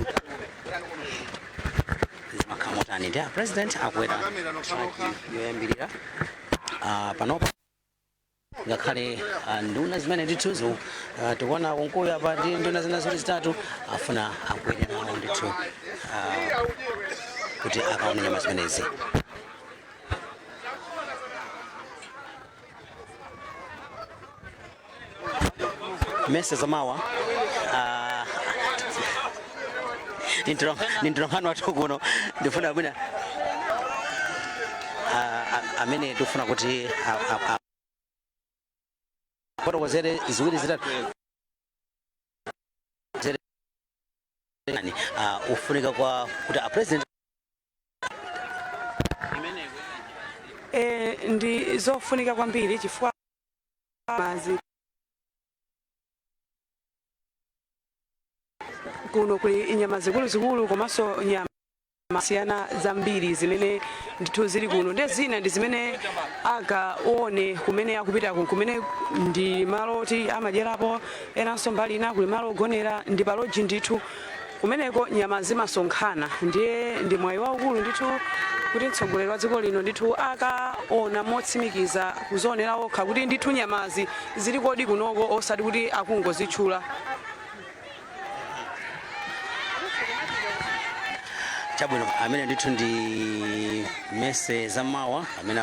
zimakhala motani. Ndi a president akwera truck yoyambirira panopa, ngakhale nduna zimene ndithuzo tikuona kunkuyu apa ndi nduna zina zoti zitatu afuna akwere nawo ndithu kuti akaone nyama zimenezi. Mese zamawa ni mtolankhani wathu kuno. Ndifuna mwina amene tikufuna kuti fotokozere ziwiri zitatu zere ufunika kwa kuti a president. Ndi zofunika kwambiri chifukwa mazi kuno kuli nyama zikuluzikulu komanso nyama siyana zambiri zimene ndithu zili kuno. Ndi zina ndi zimene akaone kumene akupitako, kumene ndi malo oti amadyerapo enanso, mbali ina kuli malo ogonera, ndi pa lodge ndithu kumeneko nyama zimasonkhana. Ndiye ndi mwayi waukulu ndithu kuti mtsogoleri wa dziko lino ndithu akaona motsimikiza, kuzionera okha kuti ndithu nyamazi zili kodi kunoko, osati kuti akungozitchula. Chabwino, amene ndithu ndi Mese Zamawa amene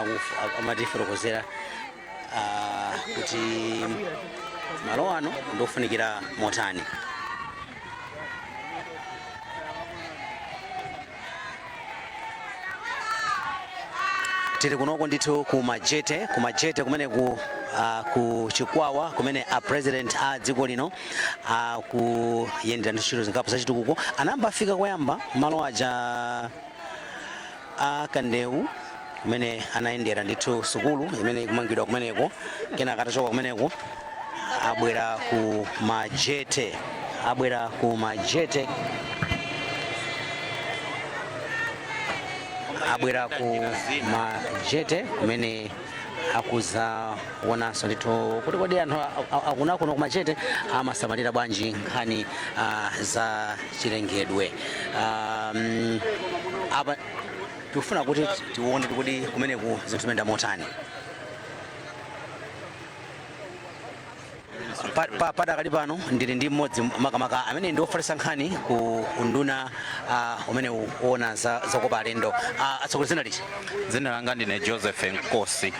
amatifotokozera kuti malo ano ndofunikira motani. Tili kunoko ndithu ku Majete, ku Majete kumene ku Chikwawa, kumene a president a dziko lino akuyendera ntchito zingapo zachitukuko. Anayamba afika koyamba malo aja a Kandewu kumene anayendera ndithu sukulu imene ikumangidwa kumeneko. Kenaka atachoka kumeneko abwera ku Majete, abwera ku Majete, abwera ku Majete kumene akuzaonanso ndithu kuti kodi anthu akunakuno ku Majete amasamalira bwanji nkhani za chilengedwe. Apa tikufuna kuti tione kuti kumeneku zinthu zimene motani. Padakali pano ndili ndi mmodzi makamaka amene ndi ofalitsa nkhani ku unduna umene uona za zokopa alendo. Atsogoleri, dzina liti? Dzina langa ndine Joseph Nkosi.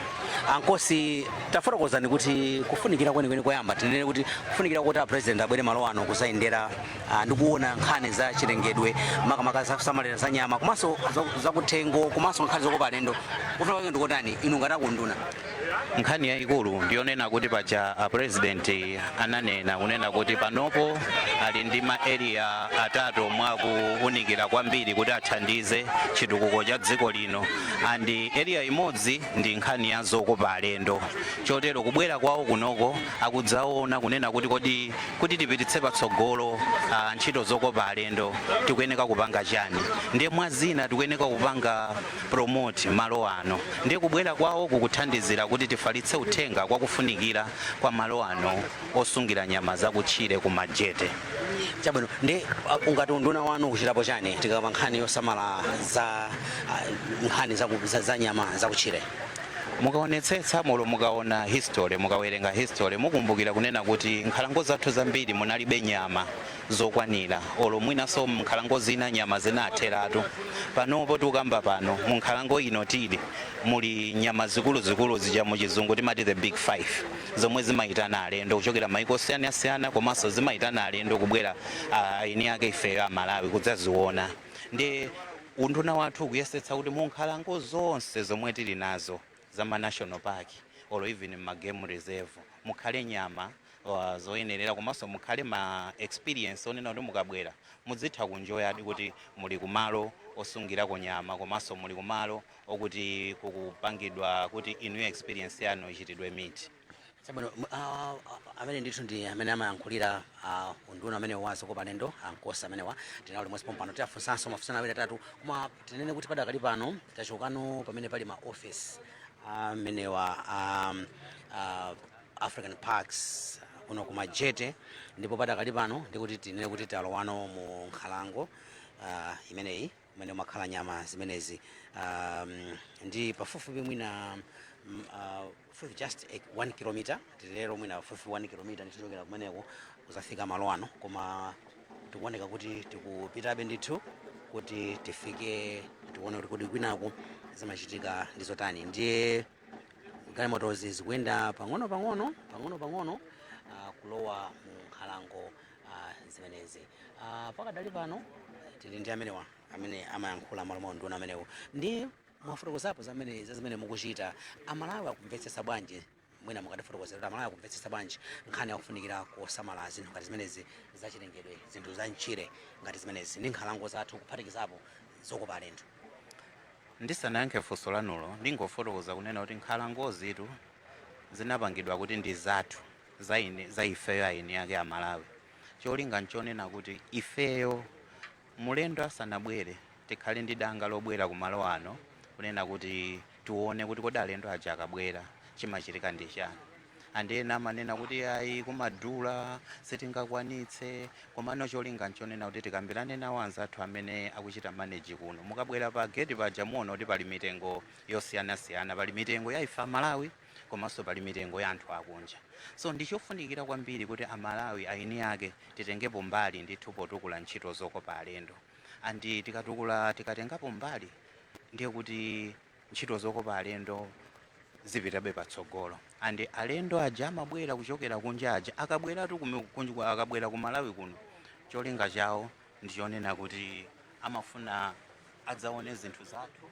Ankosi, tafotokozani kuti kufunikira kwenikweni, koyamba tinene kuti kufunikira kuti a president abwere malo ano kuzayendera ndi kuona nkhani za chilengedwe, makamaka za kusamalira za nyama komanso zakuthengo komanso nkhani zokopa alendo, kufuna kwake ndikotani inu ngati akunduna? Nkhani yayikulu ndiyonena kuti paja a President ananena kunena kuti panopo ali ndi ma area atatu omwe akuunikira kwambiri kuti athandize chitukuko cha dziko lino, and area imodzi ndi nkhani ya zokopa alendo. Chotero kubwera kwawo kunoko akudzaona kunena kuti kodi kuti tipititse patsogolo ntchito zokopa alendo tikuyeneka kupanga chani? Ndiye mwa zina tikuyeneka kupanga promote malo ano. Ndiye kubwera kwawo kukuthandizira kuti tifalitse uthenga kwakufunikira kwa malo ano osungira nyama zakutchire ku Majete. Chabwino, ndi ungati unduna wanu kuchitapo chani tikakamba nkhani yosamala za nkhani za nyama zakutchire? Mukaonetsetsa mulo, mukaona history, mukawerenga history, mukumbukira kunena kuti nkhalango zathu zambiri munalibe nyama zokwanira, olo mwinanso nkhalango zina nyama zinatheratu. Panopo tikukamba pano, mu nkhalango ino tili muli nyama zikuluzikulu zija muchizungu timati the Big Five, zomwe zimayitana alendo kuchokera maiko osiyanasiyana, komanso zimayitana alendo kubwera eni ake ifeyo Amalawi kudzaziona. Ndi unduna wathu ukuyesetsa kuti mu nkhalango zonse zomwe tili nazo za ma national park or even ma game reserve mukhale nyama zoyenerera, komanso mukhale ma experience onena kuti mukabwera muzitha kunjoyadi kuti muli kumalo osungirako nyama, komanso muli kumalo okuti kukupangidwa kuti inuyo experience yanu ichitidwe meet. Chabwino, amene ndithu ndi amene amayankhulira unduna amene wazokopa alendo, ankosi amenewa. Tinalo limodzi pompano, tiafunsanso mafunso awiri atatu, koma tinene kuti padakali pano tachokano pamene pali ma office amenewa African Parks kuno ku Majete, ndipo padakali pano ndikuti tinene kuti talowano mu nkhalango imeneyi kumene umakhala nyama zimenezi, ndi pafupifupi mwina fupi just 1 kilometer, tilero mwina pafupi 1 kilometer ndithu kumeneko kuzafika malo ano. Koma tikuoneka kuti tikupitabe ndithu kuti tifike, tione kuti kodi kwinaku zimachitika ndi zotani. Ndiye galimotozi zikuyenda pang'ono pang'ono pang'ono pang'ono kulowa mu nkhalango zimenezi. Pakadali pano tili ndi amenewa amene amayankhula malo mwa unduna amenewo. Ndi mwafotokozapo zamene za zimene mukuchita. Amalawi akumvetsetsa bwanji? Mwina mukatifotokozera kuti Amalawi akumvetsetsa bwanji nkhani yakufunikira kosamala zinthu ngati zimenezi zachilengedwe, zinthu za mchire ngati zimenezi ndi nkhalango zathu, kuphatikizapo zokopa alendo? Ndisanayankhe funso lanulo, ndingofotokoza kunena kuti nkhalangozitu zinapangidwa kuti ndi zathu, za ine, za ifeyo aini ake Amalawi. Cholinga nchonena kuti ifeyo mulendo asanabwere tikhale ndi danga lobwera kumalo ano kunena kuti tione kuti kodi alendo aja akabwera chimachitika ndi chani. And ena amanena kuti ayi, kumadula, sitingakwanitse. Komano cholinga nchonena kuti tikambirane nawo anzathu amene akuchita manage kuno. Mukabwera pa gate paja muona kuti pali mitengo yosiyanasiyana, pali mitengo ya ife Amalawi, komanso pali mitengo ya anthu akunja. So ndichofunikira kwambiri kuti Amalawi aini ake titengepo mbali ndithu potukula ntchito zokopa alendo. And tikatukula, tikatengapo mbali, ndiye kuti ntchito zokopa alendo zipitabe patsogolo. And alendo aja amabwera kuchokera kunja aja, akabweratu akabwera ku Malawi kuno, cholinga chawo ndichonena kuti amafuna adzaone zinthu zathu,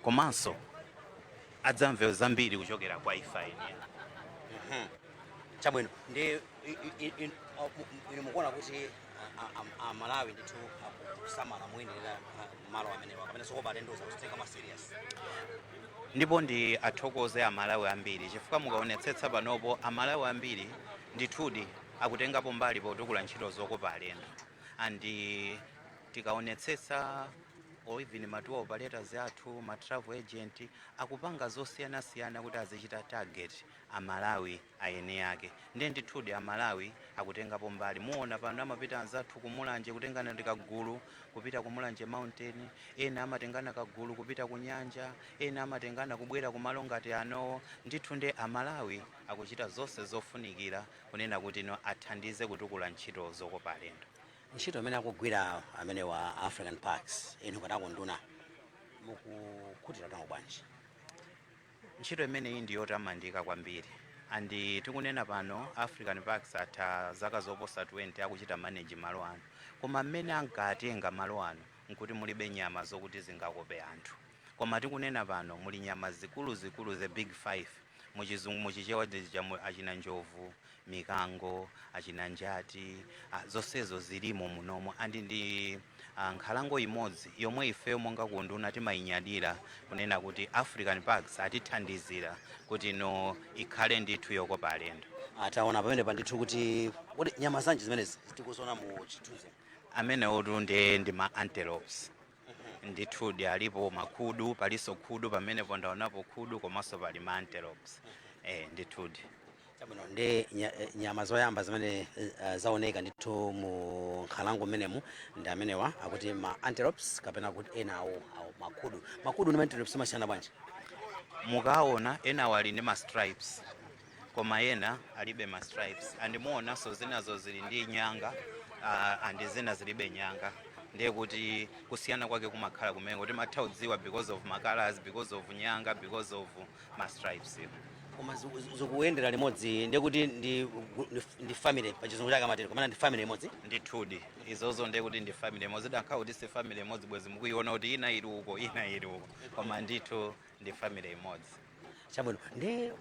komanso adzamve zambiri kuchokera kwa ife eni. Chabwino, ndi inu mukuona kuti Amalawi ndithu akusamala moyenera malo amenewa kapena zokopa alendo zakutenga ma serious? Ndipo ndi athokoze Amalawi ambiri, chifukwa mukaonetsetsa panopo Amalawi ambiri ndithudi akutengapo mbali potukula ntchito zokopa alendo. And tikaonetsetsa, or even ma tour operators athu, ma travel agent akupanga zosiyanasiyana kuti azichita target Amalawi aeni ake. Ndiye ndithudi Amalawi akutengapo mbali. Muona pano amapita anzathu kumulanje kutengana ndi kagulu kupita ku Mulanje Mountain, ena amatengana kagulu kupita ku nyanja, ena amatengana kubwera kumalo ngati anowo. Ndithu ndi Amalawi akuchita zonse zofunikira kunena kuti no, athandize kutukula ntchito zokopa alendo. Ntchito imene akugwira amene wa African Parks, inu ngati akunduna mukukhutira nawo bwanji? Ntchito imeneyi ndi yotamandika kwambiri. And tikunena pano African Parks atha zaka zoposa 20 akuchita manage malo ano, koma mmene ankatenga malo ano nkuti mulibe nyama zokuti zingakope anthu. Koma tikunena pano muli nyama zikuluzikulu, the Big Five muchizungu, muchichewa achina njovu, mikango, achina njati, zonsezo zilimo munomo. And ndi nkhalango imodzi yomwe ifeyo monga kunduna timayinyadira kunena kuti African Parks atithandizira kuti no ikhale ndithu yokopa alendo. Ataona pamene pandithu kuti kodi nyama zanji zimenezi tikuziona mu chithunzi? Amenewotu ndi ma antelopes ndithudi. Alipo makhudu, palinso khudu pamenepo, ndaonapo khudu, komanso pali ma antelopes, ndithudi. Chabwino, ndi nyama zoyamba zimene zaoneka ndithu mu nkhalango mmenemu ndi amenewa akuti ma antelopes kapena kuti ena awo makhudu. Makhudu ndi ma antelopes amasiyana bwanji? Mukaona ena wali ndi ma stripes, koma ena alibe ma stripes. Andimuonanso zinazo zili ndi nyanga, and zina zilibe nyanga. Ndiye kuti kusiyana kwake kumakhala kumene kuti matha kudziwa because of ma colors, because of nyanga, because of ma stripes. Koma zikuyendera limodzi, ndiye kuti ndi family, pachizungu chake amatero, komana ndi family imodzi? Ndithudi, izozo ndiye kuti ndi family imodzi. Dakhala kuti si family imodzi, bwezi mukuiona kuti ina ili uko, ina ili uko, koma ndithu ndi family imodzi. Chabwino, ndi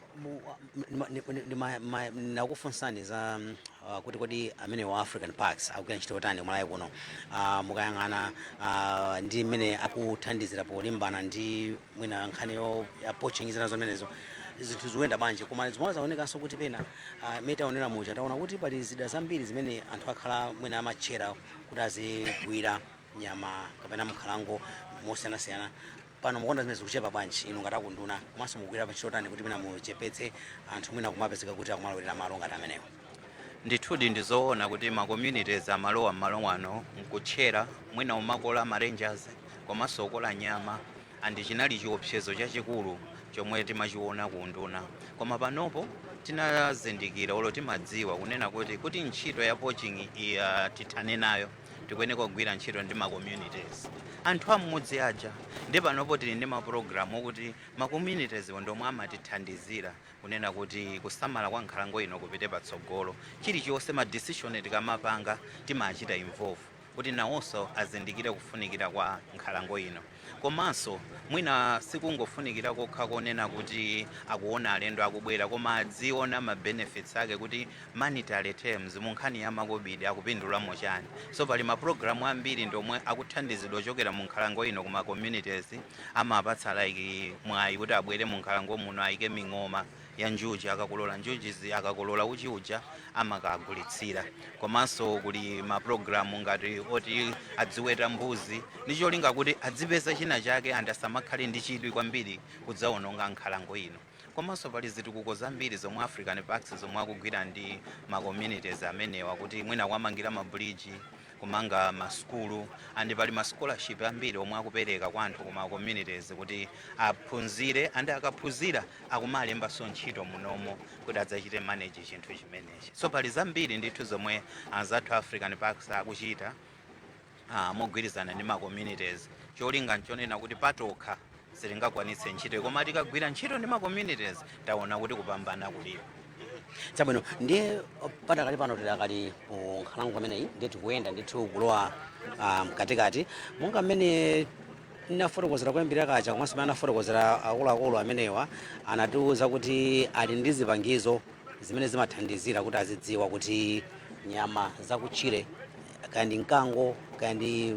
nakufunsani za kuti kodi amene wa African Parks akugwira ntchito yotani kumalawi kuno? Mukayang'ana ndi mmene akuthandizira polimbana ndi mwina nkhani ya poaching, zina zimenezo, zinthu zikuyenda bwanji? Koma zimwe zaonekanso kuti pena mmene taonera muja, taona kuti pali zida zambiri zimene anthu akhala mwina amatchera kuti azigwira nyama kapena mkhalango mosiyanasiyana. Pano mukuona zimene zikuchepa bwanji inu ngati akunduna, komanso mukugwira ntchito yotani kuti mwina muchepetse anthu mwina kumapezeka kuti akumalowera malo ngati amenewo? Ndithudi, ndizoona kuti ma communities amalowa m'malo ano nkutchera, mwina umakola ma rangers komanso ukola nyama, and chinali chiopsezo chachikulu chomwe timachiona ku nduna. Koma panopo tinazindikira olo timadziwa kunena kuti ntchito ya poaching tithane nayo, tikuyeneka kugwira ntchito ndi ma communities, anthu am'mudzi aja. Ndi panopo tili ndi mapulogalamu okuti ma communities ndomwe amatithandizira kunena kuti kusamala kwa nkhalango ino kupite patsogolo. Chilichonse, ma decision tikamapanga, timachita involve kuti nawonso azindikire kufunikira kwa nkhalango ino. Komanso mwina sikungofunikira kokha konena kuti akuona alendo akubwera, koma adziona ma benefits ake kuti monetary terms, mu nkhani ya makobidi, akupindulamo chani. So pali mapulogalamu ambiri ndomwe akuthandizidwa ochokera mu nkhalango ino kuma communities. Amapatsa like mwayi kuti abwere mu nkhalango muno, ayike ming'oma ya njuchi. Akakolola njuchizi, akakolola uchi uja, amakagulitsira. Komanso kuli mapulogalamu ngati oti adziweta mbuzi ndi cholinga kuti adzipeza china chake and asamakhale ndi chidwi kwambiri kudzawononga nkhalango ino. Komanso pali zitukuko zambiri zomwe African Parks zomwe akugwira ndi ma communities amenewa, kuti mwina kuamangira mabridge, kumanga masukulu, and pali ma scholarship ambiri omwe akupereka kwa anthu kuma communities kuti aphunzire, and akaphunzira akumalembanso ntchito munomo kuti adzachite manage chinthu chimenechi. So pali zambiri ndithu zomwe anzathu African Parks akuchita mogwirizana ndi ma communities. Cholinga nchonena kuti patokha sitingakwanitse ntchito, koma tikagwira ntchito ndi ma communities, taona kuti kupambana kulipo. Chabwino, ndiye padakali pano tidakali ku nkhalango imeneyi, ndiye tikuyenda ndithu kulowa mkatikati. Monga mmene ndinafotokozera kuyambirira kacha, komanso mmene anafotokozera akuluakulu amenewa, anatiwuza kuti ali ndi zipangizo zimene zimathandizira kuti azidziwa kuti nyama zakutchire, kaya ndi mkango, kaya ndi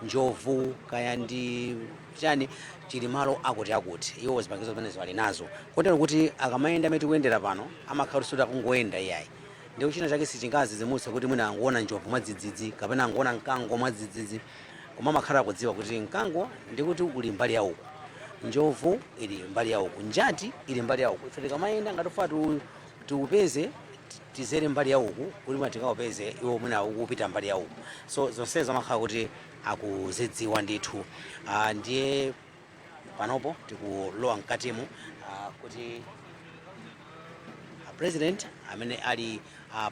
njovu, kaya ndi chani, chili malo akuti akuti. Iwo zipangizo zimenezo ali nazo, kotero kuti akamayenda amene tikuyendera pano, amakhala kuti akungoyenda iyayi, ndi china chake sichingazizimutse kuti mwina angoona njovu mwadzidzidzi kapena angoona mkango mwadzidzidzi, koma amakhala akudziwa kuti mkango ndikuti uli mbali ya uku, njovu ili mbali ya uku, njati ili mbali ya uku. Ife tikamayenda ngati tiupeze, tizere mbali ya uku kuti mwina tikaupeze iwo mwina ukupita mbali ya uku. So zonsezo amakhala kuti akuzidziwa ndithu. Ndiye panopo tikulowa mkatimu kuti a president amene ali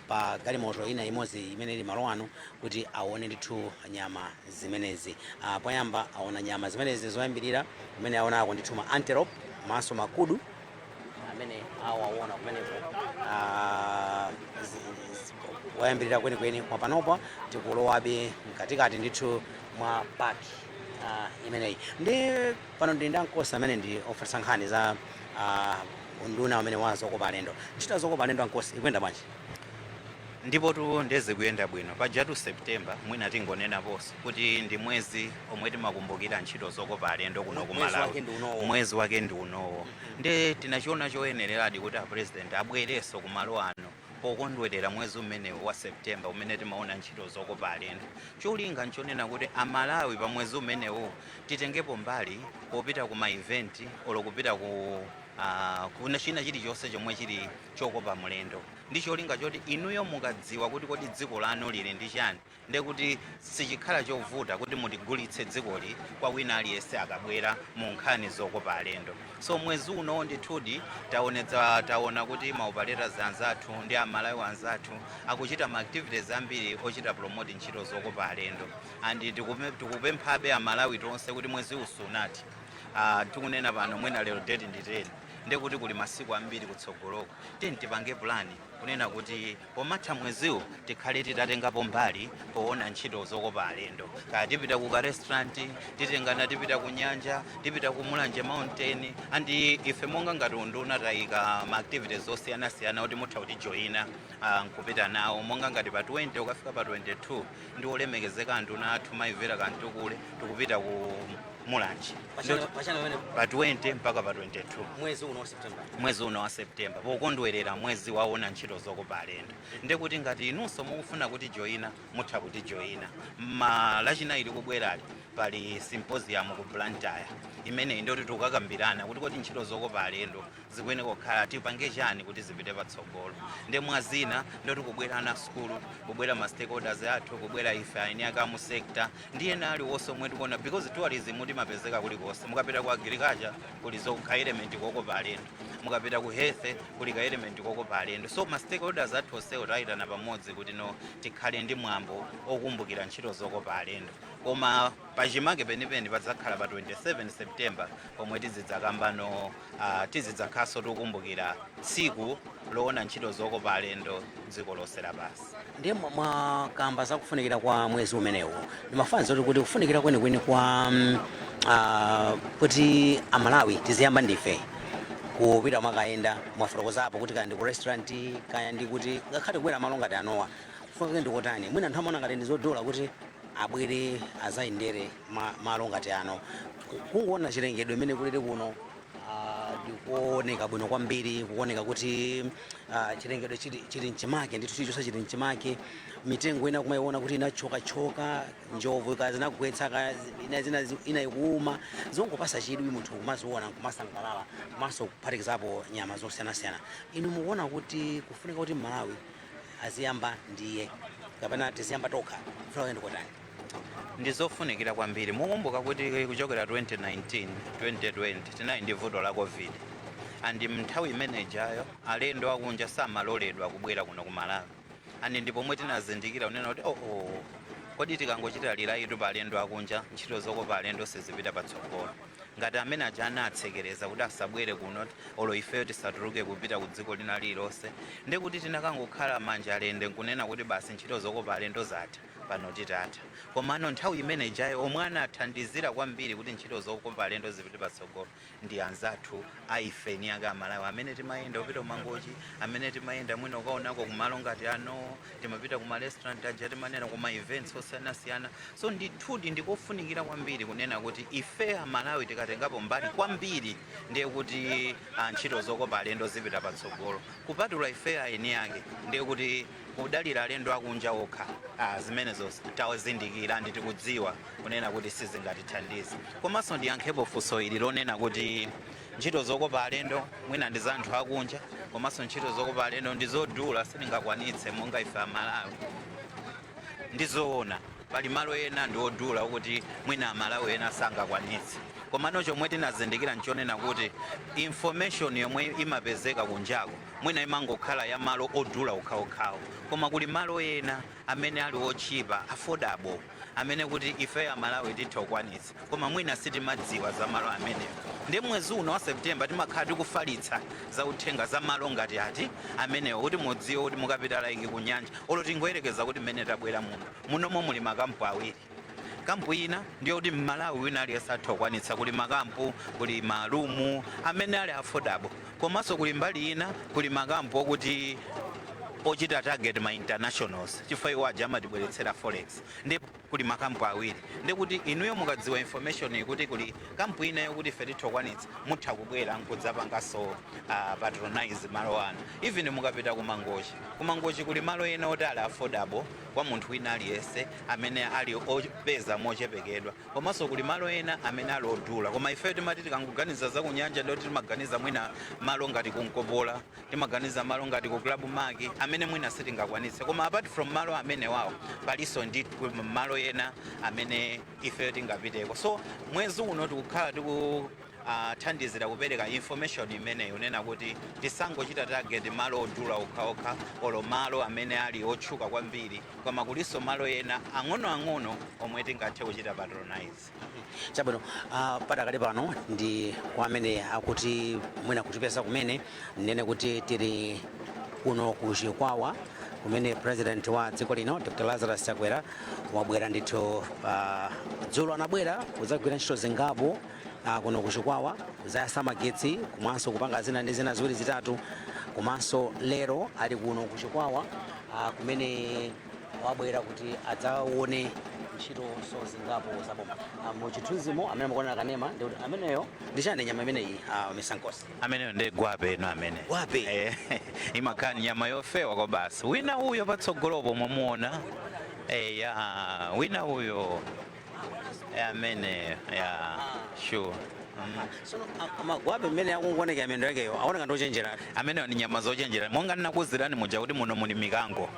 pa galimoto ina imodzi imene ili malo ano kuti aone ndithu nyama zimenezi. Poyamba aona nyama zimenezi zoyambirira kumene aonako ndithu ma antelope maso makudu amene awaona kumeneko wayambirira kwenikweni. Kwa panopa tikulowabe mkatikati ndithu mwa park. Imeneyi ndi pano ndili ndi ankosi amene ndi ofalitsa nkhani za unduna amene wa zokopa alendo. Ntchito ya zokopa alendo, ankosi, ikuyenda bwanji? Ndipo tu ndezikuyenda bwino. Pajatu September, mwina tingonenaponso kuti ndi mwezi omwe timakumbukira ntchito zokopa alendo kuno ku Mwezi Malawi. Wake ndi unowo. Mwezi wake ndi unowo, ndi tinachiona choyenereradi kuti a President abwerenso kumalo ano pokondwerera mwezi umenewu wa September umene timaona ntchito zokopa alendo. Cholinga nchonena kuti Amalawi pa mwezi umenewu titengepo mbali popita ku ma event olo kupita ku kuna china chilichonse chomwe chili chokopa mlendo, ndi cholinga choti inuyo mukadziwa kuti kodi dziko lanu lili ndi chani, ndekuti sichikhala chovuta kuti mutigulitse dzikoli kwa wina aliyense akabwera mu nkhani zokopa alendo. So mwezi uno ndithudi taonetsa, taona kuti ma operators anzathu ndi Amalawi anzathu akuchita ma activities ambiri ochita promote ntchito zokopa alendo, and tikupemphabe Amalawi tonse kuti mwezi usunati, tikunena pano mwina lero date ndi 10, ndekuti kuli masiku ambiri kutsogoloko. Tiyeni tipange plan kunena kuti pomatha mweziwu tikhale titatengapo mbali poona ntchito zokopa alendo. Kaya tipita ku ka restaurant, titengana tipita ku nyanja, tipita ku Mulanje Mountain, and ife monga ngati unduna tayika ma activities osiyanasiyana kuti mutha kutijoyina nkupita nawo. Monga ngati pa 20 ukafika pa 22 ndi olemekezeka anduna athu Mayi Vera Kamtukule tikupita ku Mulanje. Pachana pamene? Pa 20 mpaka pa 22. Mwezi uno wa September. Mwezi uno wa September, pokondwerera mwezi waona ntchito zokopa alendo. Ndekuti ngati inunso mukufuna kuti joyina, mutha kuti joyina. Ma Lachinayi likubwerali pali symposium ku Blantyre imeneyi, ndoti tikukakambirana kuti kodi ntchito zokopa alendo zikuyenera kukhala, tipange chani kuti zipite patsogolo. Ndi mwazina ndoti kubwera ana sukulu, kubwera ma stakeholders athu, kubwera ife aini ake amu sector ndi ena aliwonse omwe tikuona, because tourism timapezeka kulikonse. Mukapita ku agriculture kuli ka element kokopa alendo, mukapita ku health kuli ka element kokopa alendo. So ma stakeholders athu onsewo tayitana pamodzi kuti no, tikhale ndi mwambo okumbukira ntchito zokopa alendo. Koma pachimake penipeni padzakhala pa 27 September pomwe tizidzakambano, tizidzakhaso tikukumbukira tsiku loona ntchito zokopa alendo dziko lonse lapansi. Ndiye mwakamba za kufunikira kwa mwezi umenewu. Ndimafanza kuti kufunikira kwenikweni kwa kuti Amalawi tiziyamba ndife kupita mwakayenda. Mwafotokozapo kuti kaya ndi ku restaurant, kaya ndi kuti ngakhale kubwera malo ngati anowa, kufunika ndikotani? Mwina anthu amaona ngati ndi zodula kuti abwere azayendere malo ngati ano, kungoona chilengedwe imene kulili kuno. Ndikuoneka bwino kwambiri, kuoneka kuti chilengedwe chili mchimake ndithu, chilichonse chili mchimake. Mitengo ina kumayiona kuti inachokachoka, njovu kaya zinagwetsa, kaya ina zina ina ikuuma, zongopasa chidwi munthu kumaziona nkumasangalala, komanso kuphatikizapo nyama zosiyanasiyana. Inu mukuona kuti kufunika kuti Malawi aziyamba ndiye kapena tiziyamba tokha, kufunika kuti ndikotani? Ndizofunikira kwambiri. Mukumbuka kuti kuchokera 2019, 2020 tinali ndi vuto la COVID, and mnthawi imenejayo alendo akunja samaloledwa kubwera kuno ku Malawi, and ndipomwe tinazindikira kunena kuti oh, kodi tikangochita rely pa alendo akunja, ntchito zokopa alendo sizipita patsogolo. Ngati amene aja anatsekereza kuti asabwere kuno, olo ifeyo tisatuluke kupita ku dziko lina lililonse, ndikuti tinakangokhala manja alende nkunena kuti basi, ntchito zokopa alendo zatha pano, titatha. Komano nthawi imene ijayo omwe anathandizira kwambiri kuti ntchito zokopa alendo zipite patsogolo ndi anzathu aifeni ake Amalawi amene timayenda kupita kuMangochi, amene timayenda mwina ukaonako kumalo ngati ano, timapita kuma restaurant aja timanena, kuma events osiyanasiyana. So ndithudi ndikofunikira kwambiri kunena kuti ife Amalawi tikatengapo mbali kwambiri, ndiye kuti ntchito zokopa alendo zipita patsogolo. Kupatula ife aeni ake, ndiye kuti kudalira alendo akunja okha, zimenezo tawazindikira ndi tikudziwa kunena kuti sizingatithandize. Komanso ndiyankhepo funso ili lonena kuti ntchito zokopa alendo mwina ndi za anthu akunja, komanso ntchito zokopa alendo ndi zodula, sitingakwanitse monga ife Amalawi. Ndizoona, pali malo ena ndi odula kuti mwina Amalawi ena sangakwanitse. Komano chomwe tinazindikira nchonena kuti information yomwe imapezeka kunjako mwina imangokhala ya malo odula okhaokhawo, koma kuli malo ena amene ali otchipa, affordable, amene kuti ife Amalawi titha kukwanitsa, koma mwina sitimadziwa za malo amenewo. Ndi mwezi uno wa September timakhala tikufalitsa za uthenga za malo ngati ati amenewo, kuti mudziwe kuti mukapita like ku nyanja, olo tingoyerekeza kuti mmene tabwera muno, munomo muli makampu awiri. Kampu ina ndiyo kuti Mmalawi wina aliyense atha kukwanitsa. Kuli makampu, kuli ma room amene ali affordable, komanso kuli mbali ina kuli makampu okuti ochita target ma internationals, chifukwa iwo aja amatibweretsera forex. Ndi kuli makampu awiri, ndikuti inuyo mukadziwa information ikuti kuli kampu ina yokuti ife titha kukwanitsa, mutha kubwera nkudzapanganso patronize malo ano. Even mukapita kuMangochi, kuMangochi kuli malo ena oti ali affordable kwa munthu wina aliyense amene ali opeza mochepekedwa, komanso kuli malo ena amene ali odula. Koma ifeyo timati tikangoganiza za kunyanja, ndoti timaganiza mwina malo ngati kunkopola, timaganiza malo ngati ku Club Mark amene mwina sitingakwanitse. Koma apart from malo amene wawo, palinso ndi malo ena amene ifeyo tingapiteko. So mwezi uno tikukhala tiku thandizira kupereka information imeneyo, nena kuti tisangochita target malo odula okhaokha olo malo amene ali otchuka kwambiri, koma kulinso malo ena ang'onoang'ono omwe tingathe kuchita patronize. Chabwino. Padakali pano ndi kwa amene akuti mwina kutipeza kumene, nene kuti tili kuno ku Chikwawa kumene President wa dziko lino Dr Lazarus Chakwera wabwera ndithu. Dzulo anabwera kudzagwira ntchito zingapo kuno ku Chikwawa, kuzayasa magetsi komanso kupanga zina ndi zina ziwiri zitatu. Komanso lero ali kuno ku Chikwawa kumene wabwera kuti adzaone ntchito so zingapo zaboma. Muchithunzimo amene mukuonera kanema ndikuti ameneyo ndi chani, nyama imeneyi, Mr Nkosi? Ameneyo ndi gwape ino amene. Gwape? Eh, imakhala nyama yofewa kwa basi. Wina uyo patsogolopo mwamuona? Ya, wina uyo. Amene ya sure. Sono magwape mmene akungooneka miyendo yakeyo aoneka ndochenjera. Ameneyo ni nyama zochenjera, monga ndinakuwuzirani muja kuti muno muli mikango,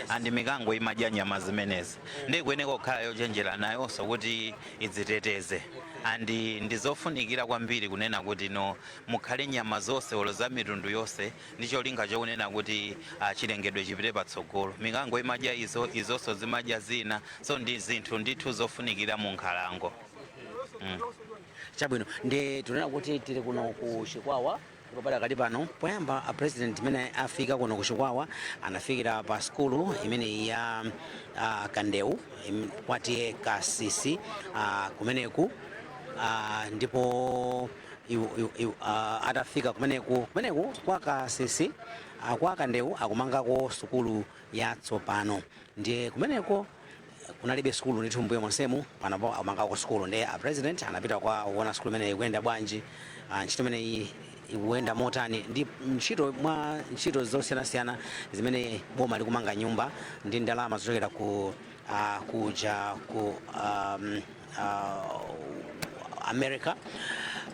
and mikango imadya nyama zimenezi, ndi kuyeneka kukhala yochenjera nayonso kuti idziteteze. And ndizofunikira kwambiri kunena kuti no, mukhale nyama zonse olo za mitundu yonse, ndi cholinga chokunena kuti chilengedwe chipite patsogolo. Mikango imadya izo, izonso zimadya zina, so ndi zinthu ndithu zofunikira mu nkhalango. Chabwino, ndi tunena kuti tili kuno ku Chikwawa, ndipo padakali pano poyamba a President imene afika kuno ku Chikwawa anafikira pa skulu imene ya Kandeu kwatiye Kasisi kumeneku, ndipo atafika kumeneku kwa Kasisi, kwa Kandeu akumangako sukulu yatsopano. Ndiye kumeneko kunalibe sukulu ndithu mbuyo monsemu, panopo akumangako sukulu. Ndiye a President anapita kwa kuona sukulu imeneyi ikuyenda bwanji, ntchito imeneyi ikuyenda motani, ndi ntchito mwa ntchito zosiyanasiyana zimene boma likumanga nyumba ndi ndalama zochokera ku kuja ku America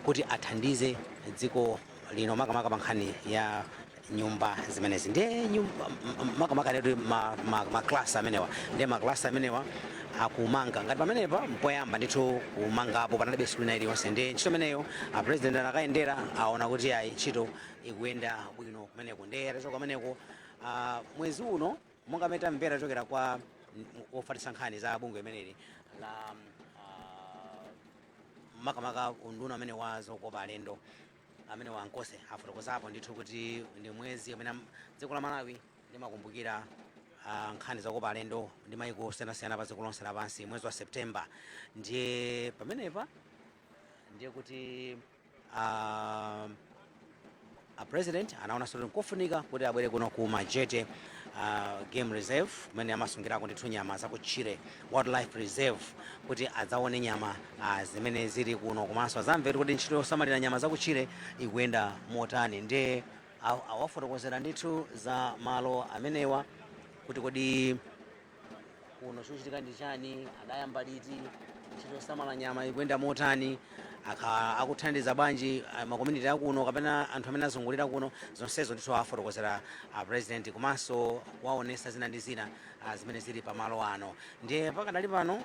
kuti athandize dziko lino, makamaka pa nkhani ya nyumba zimenezi. Ndiye nyumba makamaka ndeti maklasi amenewa, ndiye maklasi amenewa akumanga ngati pamenepa mpoyamba ndithu kumangapo, panalibe sukulu ina iliyonse. Ndiye ntchito imeneyo a President anakayendera, aona kuti ayi, ntchito ikuyenda bwino kumeneko. Ndiye atachoka kumeneko, mwezi uno, monga amene tamvera chokera kwa wofalitsa nkhani za bungwe imeneli la makamaka unduna amene wa zokopa alendo, amene wankose afotokozapo ndithu kuti ndi mwezi amene dziko la Malawi limakumbukira nkhani zokopa alendo ndi mayiko osiyanasiyana pa dziko lonse lapansi, mwezi wa September. Ndiye pamenepa ndiye kuti a President anaonanso kuti nkofunika kuti abwere kuno ku Majete Game Reserve, kumene amasungirako ndithu nyama zakutchire, wildlife reserve, kuti adzaone nyama zimene zili kuno, komanso adzamve kuti ntchito yosamalira nyama zakutchire ikuyenda motani. Ndiye awafotokozera ndithu za malo amenewa, kuti kodi kuno chikuchitika ndi chani, adayamba liti, ntchito yosamala nyama ikuyenda motani, akuthandiza bwanji ma community akuno kapena anthu amene azungulira kuno. Zonsezo ndithu afotokozera a President, komanso kuwaonesa zina ndi zina zimene zili pamalo ano. Ndiye pakadali pano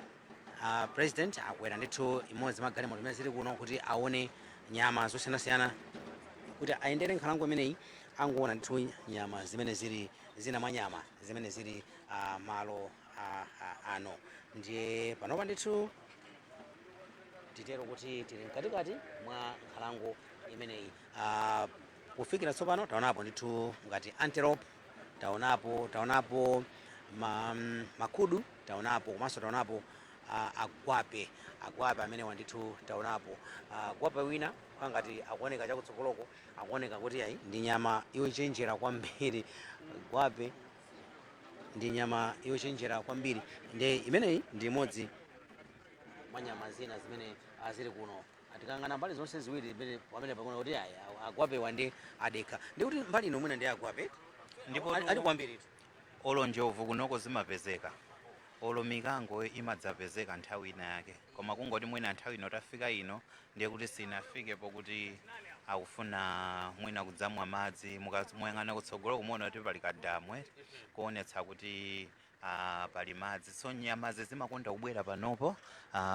President akwera ndithu imodzi mwa galimoto zimene zili kuno kuti aone nyama zosiyanasiyana, kuti ayendere nkhalango imeneyi, angoona ndithu nyama zimene zili, zina mwa nyama zimene zili malo ano. Ndiye panopa ndithu titero kuti tili mkatikati mwa nkhalango imeneyi. Kufikira tsopano taonapo ndithu ngati antelope, taonapo makudu taonapo, komanso taonapo Agwape, agwape amenewa ndithu taonapo. Gwape wina ngati akuoneka chakutsogoloko, akuoneka kuti ayi, ndi nyama yochenjera kwambiri. Gwape ndi nyama yochenjera kwambiri. Ndi imeneyi ndi imodzi mwa nyama zina zimene zili kuno. Tikang'ana mbali zonse ziwiri pamene pakuona kuti ayi, agwapewa ndi adekha, ndi kuti mbali ino mwina ndi agwape. Ndipo Ali kwambiri. Olo njovu kunoko zimapezeka, olo mikango imadzapezeka nthawi ina yake, koma kungoti mwina nthawi ino tafika ino ndiye kuti sinafike pokuti akufuna mwina kudzamwa madzi. Muyang'ana kutsogolo kumuona kuti pali kadamwe kuonetsa kuti pali madzi. So nyamazi zimakonda kubwera panopo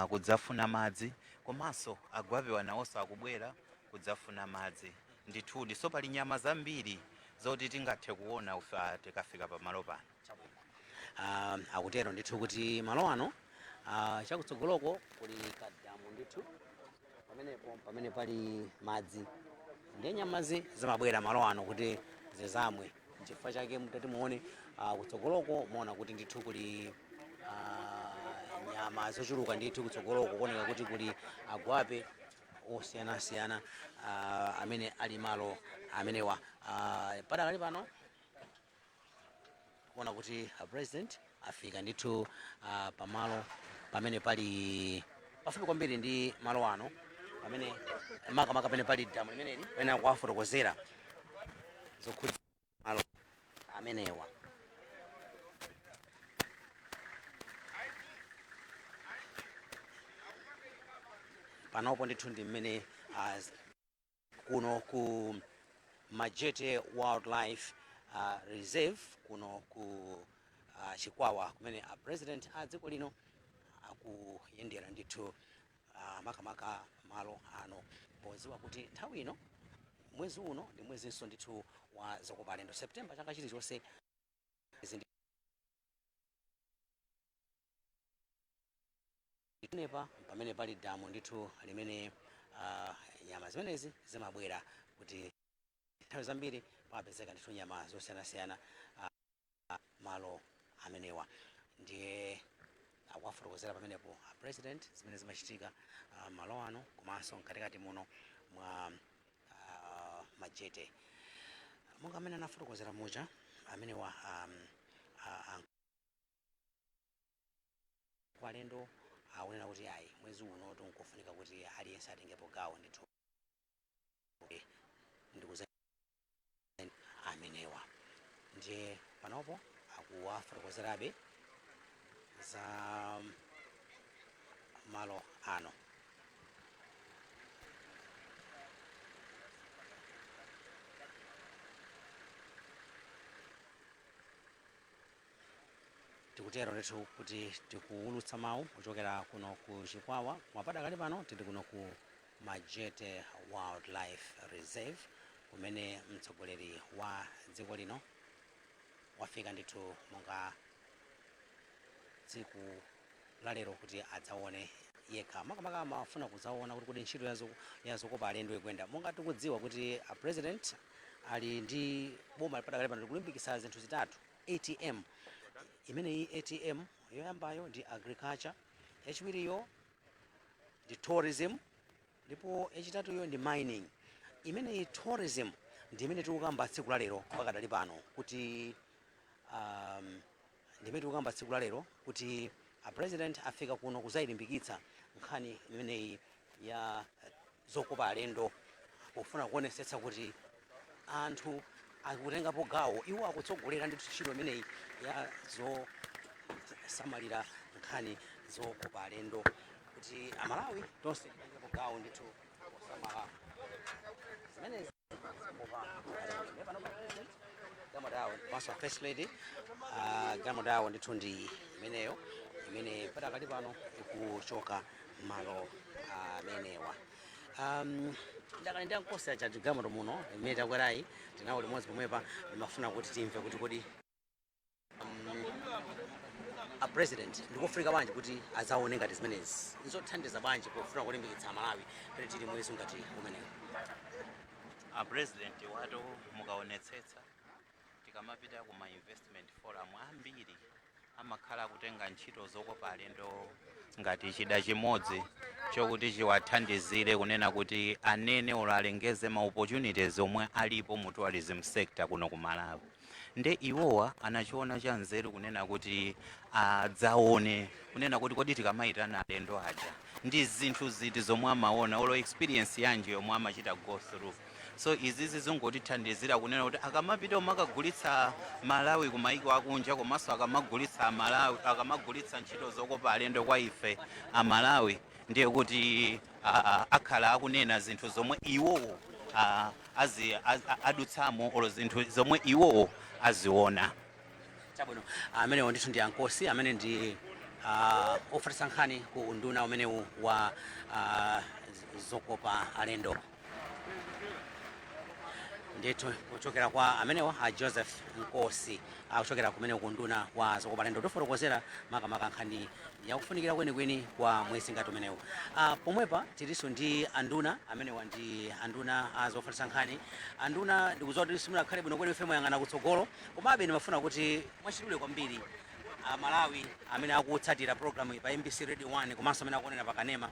kudzafuna madzi, komanso agwapewa nawonso akubwera kudzafuna madzi ndithudi. So pali nyama zambiri zoti tingathe kuona ufa tikafika pamalo pano. Akutero ndithu kuti malo ano, chakutsogoloko kuli kadamu ndithu, pamenepo pamene pali madzi, ndiye nyamazi zimabwera malo ano kuti zizamwe. Chifukwa chake mutati muone kutsogoloko, muona kuti ndithu kuli nyama zochuluka ndithu. Kutsogoloko kuoneka kuti kuli agwape osiyanasiyana amene ali malo amenewa. Padakali pano kuona kuti president afika ndithu pamalo pamene pali pafupi kwambiri ndi malo ano, pamene makamaka pamene pali damu limeneli, pamene akuwafotokozera zokhudza malo amenewa. Panopo ndithu ndi mmene kuno ku Majete Wildlife Reserve kuno ku Chikwawa, kumene a president a dziko lino akuyendera ndithu, makamaka malo ano, podziwa kuti nthawi ino, mwezi uno ndi mwezinso ndithu wa zokopa alendo, September chaka chilichonse. Nepa pamene pali damu ndithu limene nyama zimenezi zimabwera, kuti nthawi zambiri pamapezeka ndithu nyama zosiyanasiyana malo amenewa. Ndiye akuwafotokozera pamenepo a president zimene zimachitika malo ano komanso mkatikati muno mwa Majete, monga amene anafotokozera muja amenewa alendo akunena kuti ayi, mwezi uno tinkofunika kuti aliyense atengepo gawo ndithu ndikuza amenewa. Ndiye panopo akuwafotokozerabe za malo ano. Tikutero ndithu kuti tikuwulutsa mawu kuchokera kuno ku Chikwawa, koma padakali pano tili kuno ku Majete Wildlife Reserve, kumene mtsogoleri wa dziko lino wafika ndithu monga tsiku la lero kuti adzaone yekha. Makamaka amafuna kudzaona kuti kodi ntchito yazokopa alendo ikuyenda, monga tikudziwa kuti a president ali ndi boma padakali pano likulimbikitsa zinthu zitatu, ATM imeneyi. ATM yoyambayo ndi agriculture, yachiwiriyo ndi tourism, ndipo yachitatuyo ndi mining. Imeneyi tourism ndi imene tikukamba tsiku la lero pakadali pano, kuti ndi imene tikukamba tsiku la lero, kuti a president afika kuno kuzayilimbikitsa nkhani imeneyi ya zokopa alendo, pofuna kuonesetsa kuti anthu akutengapo gawo. Iwo akutsogolera ndithu ntchito imeneyi ya zosamalira nkhani zokopa alendo, kuti Amalawi tonse titengepo gawo ndithu posamala zimenezi zokopa alendo. Pano pa president, galimoto yawo komanso first lady, galimoto yawo ndithu ndi imeneyo imene padakali pano ikuchoka malo amenewa. Ndakali ndi ankosi aja galimoto muno imene takwerayi, tinawo limodzi pomwepa. Ndimafuna kuti timve kuti kodi a president ndikofunika bwanji kuti azaone ngati zimenezi, nzothandiza bwanji pofuna kulimbikitsa Amalawi pene tili mwezi ngati umenewu? A president watu, mukaonetsetsa tikamapita kuma investment forum ambiri Amakhala kutenga ntchito zokopa alendo ngati chida chimodzi chokuti chiwathandizire kunena kuti anene olo alengeze ma opportunities omwe alipo mu tourism sector kuno ku Malawi. Nde iwowa anachiona cha nzeru kunena kuti adzaone kunena kuti kodi tikamayitana alendo aja, ndi zinthu ziti zomwe amaona olo experience yanji yomwe amachita go through? So izizi zingotithandizira kunena kuti akamapita umakagulitsa Malawi ku maiko akunja, komanso akamagulitsa Malawi, akamagulitsa ntchito zokopa alendo kwa ife Amalawi, ndiye kuti akhala akunena zinthu zomwe iwowo adutsamo olo zinthu zomwe iwowo aziona. Chabwino, amenewo ndithu ndi Ankosi amene ndi ofalitsa nkhani ku unduna umenewu wa zokopa alendo. Ndithu kuchokera kwa amenewa a Joseph Nkosi, akuchokera kumene ku unduna wa zokopa alendo, tofotokozera makamaka nkhani yakufunikira kwenikweni kwa mwezi ngati umenewu. Pomwepa tilinso ndi anduna amenewa, ndi anduna a zofalitsa nkhani. Anduna, ndikudziwa kuti simunakhale bwino kweni, ife moyang'ana kutsogolo, komabe ndimafuna kuti mwachidule kwambiri Amalawi amene akutsatira program pa MBC Radio 1 komanso amene akuonera pakanema,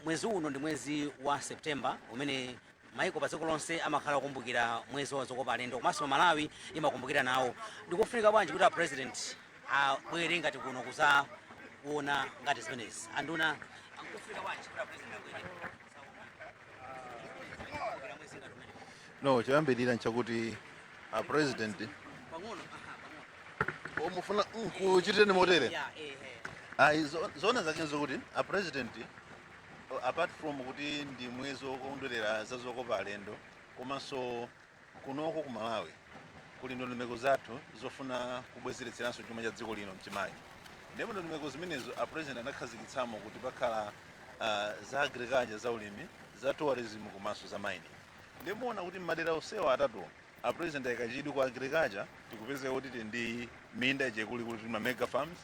mwezi uno ndi mwezi wa September umene maiko pa dziko lonse amakhala kukumbukira mwezi wa zokopa alendo, komanso Malawi imakumbukira nawo. Ndikufunika bwanji kuti a President abwere ngati kuno kuza kuona ngati zimenezi? Anduna, akufunika bwanji kuti a President abwere kukumbukira mwezi ngati umenewu? No, choyambirira nchakuti a President Pang'ono, aha, pang'ono. Mufuna kuchitireni motere? Ya, eh. Ayi, zoona zake nzokuti a President, apart from kuti ndi mwezi wokondwerera za zokopa alendo, komanso kunoko ku Malawi kuli ndondomeko zathu zofuna kubwezeretseranso chuma cha dziko lino mchimake. Ndipo ndondomeko zimenezo a President anakhazikitsamo kuti pakhala za agriculture, za ulimi, za tourism komanso za mining. Ndimuona kuti m'madera onsewa atatu a President ayika chidwi ku agriculture. Tikupezeka kuti tili ndi minda ikuluikulu, tili ma mega farms,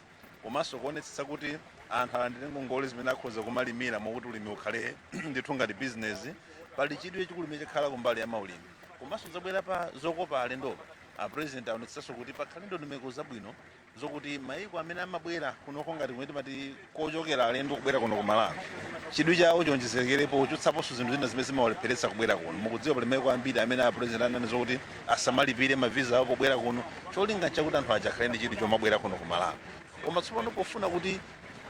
komanso kuonetsetsa kuti anthu alandire ngongole zimene akhoza kumalimira mokuti ulimi ukhale ndithu ngati business. Pali chidwi chachikulu chimene chakhala kumbali ya maulimi. Komanso zabwera pa zokopa alendopa, a President aonetsetsanso kuti pakhale ndondomeko zabwino zokuti maiko amene amabwera kunoko, ngati kumene timati kochokera alendo kubwera kuno ku Malawi, chidwi chawo chonjezerekerepo, kuchotsaponso zinthu zina zimene zimawalepheretsa kubwera kuno. Mukudziwa pali maiko ambiri amene a President anena zokuti asamalipire mavisa awo pobwera kuno. Cholinga chakuti anthu aja akhale ndi chidwi chomabwera kuno ku Malawi. Koma tsopano pofuna kuti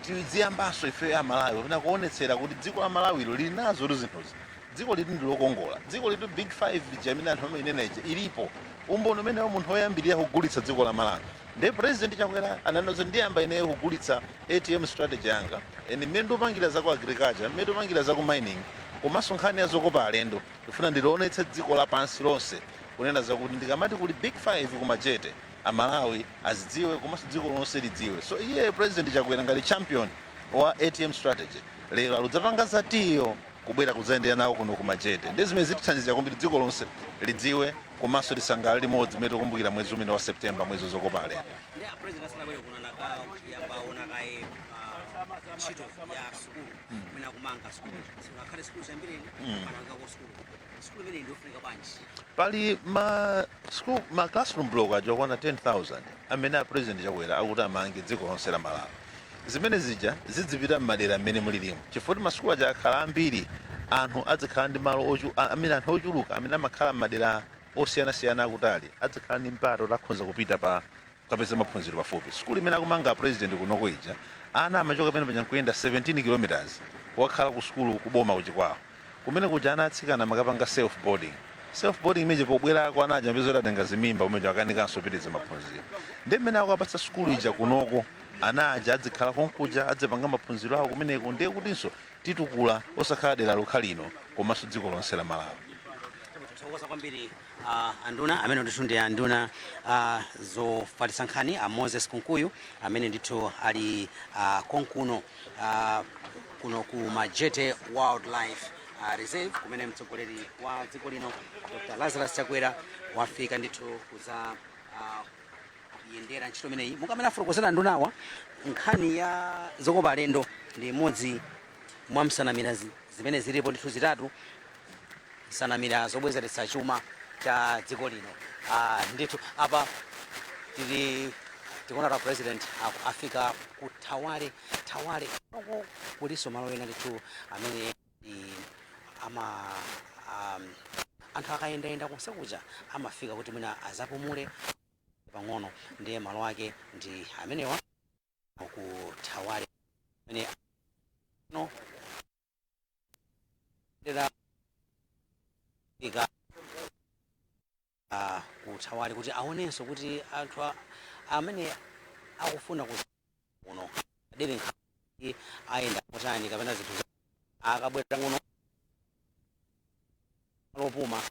tiziyambanso ife a Malawi kapena kuonetsera kuti dziko la Malawilo lili nazo zinthuzi, dziko litu ndi lokongola, dziko litu Big Five lija amene anthu amainena ija ilipo, umboni umene wa munthu woyambirira kugulitsa dziko la Malawi ndiye President Chakwera. Ananozo ndiyamba ineyo kugulitsa ATM strategy yanga and mmene ndikupangira za ku agriculture, mmene ndikupangira za ku mining, komanso nkhani ya zokopa alendo, ndifuna ndilionetse dziko lapansi lonse kunena zakuti ndikamati kuli Big Five kumajete, Amalawi azidziwe komanso dziko lonse lidziwe. So iye President Chakwera ngati champion wa ATM strategy, lero aludzapanga zatiyo kubwera kudzayendera nawo kuno kumajete, ndi zimene zitithandizira kwambiri dziko lonse lidziwe komanso lisangalale limodzi mmene tikukumbukira mwezi umene wa September, mwezi wozokopa alendo. Ndi a President asanabwere kuno anakayamba ona kaye ntchito ya sukulu kumene akumanga sukulu. Akhale sukulu chambireni panangako sukulu. Sukulu imeneyi ndiofunika bwanji? Pali ma school, ma classroom block aja okwana 10,000 amene a President Chakwera akuti amange dziko lonse la Malawi. Zimene zija zidzipita m'madera mmene mulilimu, chifukwa kuti masukulu aja akhala ambiri, anthu adzikhala ndi malo amene anthu ochuluka amene amakhala m'madera osiyanasiyana akutali adzikhala ndi mpata kuti akhoza kupita pa kapeza maphunziro pafupi. Sukulu imene akumanga a President kunoko ija, ana amachoka pene paja nkuyenda 17 kilometers wakhala ku sukulu kuboma kuchikwawo kumene kuja. Ana atsikana amakapanga self boarding. Self boarding imeje pobwerako ana aja amapeza kuti atenga zimimba, kumene akanikanso kupitiriza maphunziro. Ndi mmene akukapatsa sukulu ija kunoko, ana aja adzikhala konkuja, adzipanga maphunziro awo kumeneko. Ndiye kutinso titukula osakhala dera lokha lino komanso dziko lonse la Malawi. Tathokoza kwambiri anduna amene ndithu ndi anduna zofalitsa nkhani, a Moses Kunkuyu, amene ndithu ali konkuno kuno ku Majete Wildlife Reserve, kumene mtsogoleri wa dziko lino Dr Lazarus Chakwera wafika ndithu kuza yendera ntchito imeneyi. Monga amene afotokozera andunawa, nkhani ya zokopa alendo ndi imodzi mwa nsanamira zimene zilipo ndithu zitatu, nsanamira zobwezeretsa chuma cha dziko lino. Ndithu apa tili Tikuona ta president afika ku Thawale. Thawale uko kuliso malo ena ndithu amene ndi ama anthu akayendayenda konse kuja amafika kuti mwina azapumule pang'ono. Ndiye malo ake ndi amenewa ku Thawale amene no dera ika ku Thawale kuti aonenso kuti anthu amene akufuna ku kuno adere nkhani ayenda motani kapena zinthu akabwera kuno lopuma.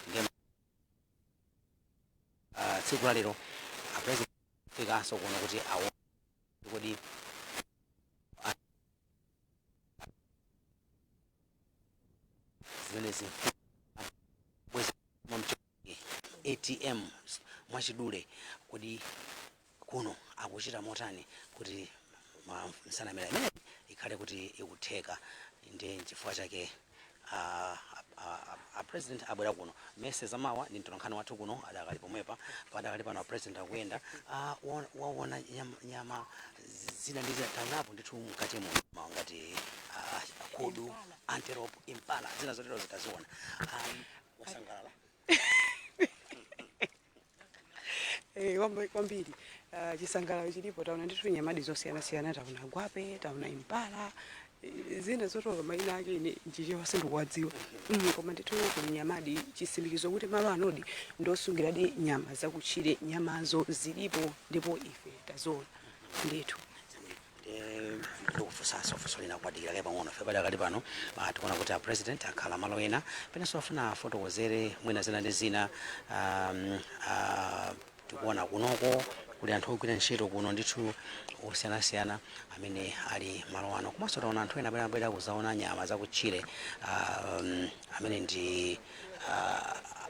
Ndiye tsiku la lero a president afikanso kuno kuti aone kodi zimenezi bweza ATM mwachidule, kodi kuno akuchita motani kuti nsanamira imene ikhale kuti ikutheka. Ndi chifukwa chake a president abwera kuno. Mese zamawa ndi mtolankhani wathu kuno adakali pomwepa. Padakali pano a president akuyenda, waona nyama zina ndi zina. Taonapo ndithu mkati muno ngati kudu, antelope, impala, zina zotero zitaziona. Wasangalala? Kwambiri. Chisangalalo chilipo. Taona ndithu nyamadi zosiyanasiyana, taona gwape, taona impala, zina zotoka mayina ake ine nchichewa sindikuwadziwa. Koma ndithu kuli nyamadi, chitsimikizo kuti malo anodi ndosungiradi nyama zakutchire. Nyamazo zilipo ndipo ife taziona ndithu. Ndikufunsanso funso lina kupadikira kaye pang'ono. Fe padakali pano tikuona kuti a president akhala malo ena penanso afuna afotokozere mwina zina ndi zina. Tikuona kunoko kuli anthu ogwira ntchito kuno ndithu osiyanasiyana amene ali malo ano, komanso taona anthu ena amene abwera kuzaona nyama zakutchire, amene ndi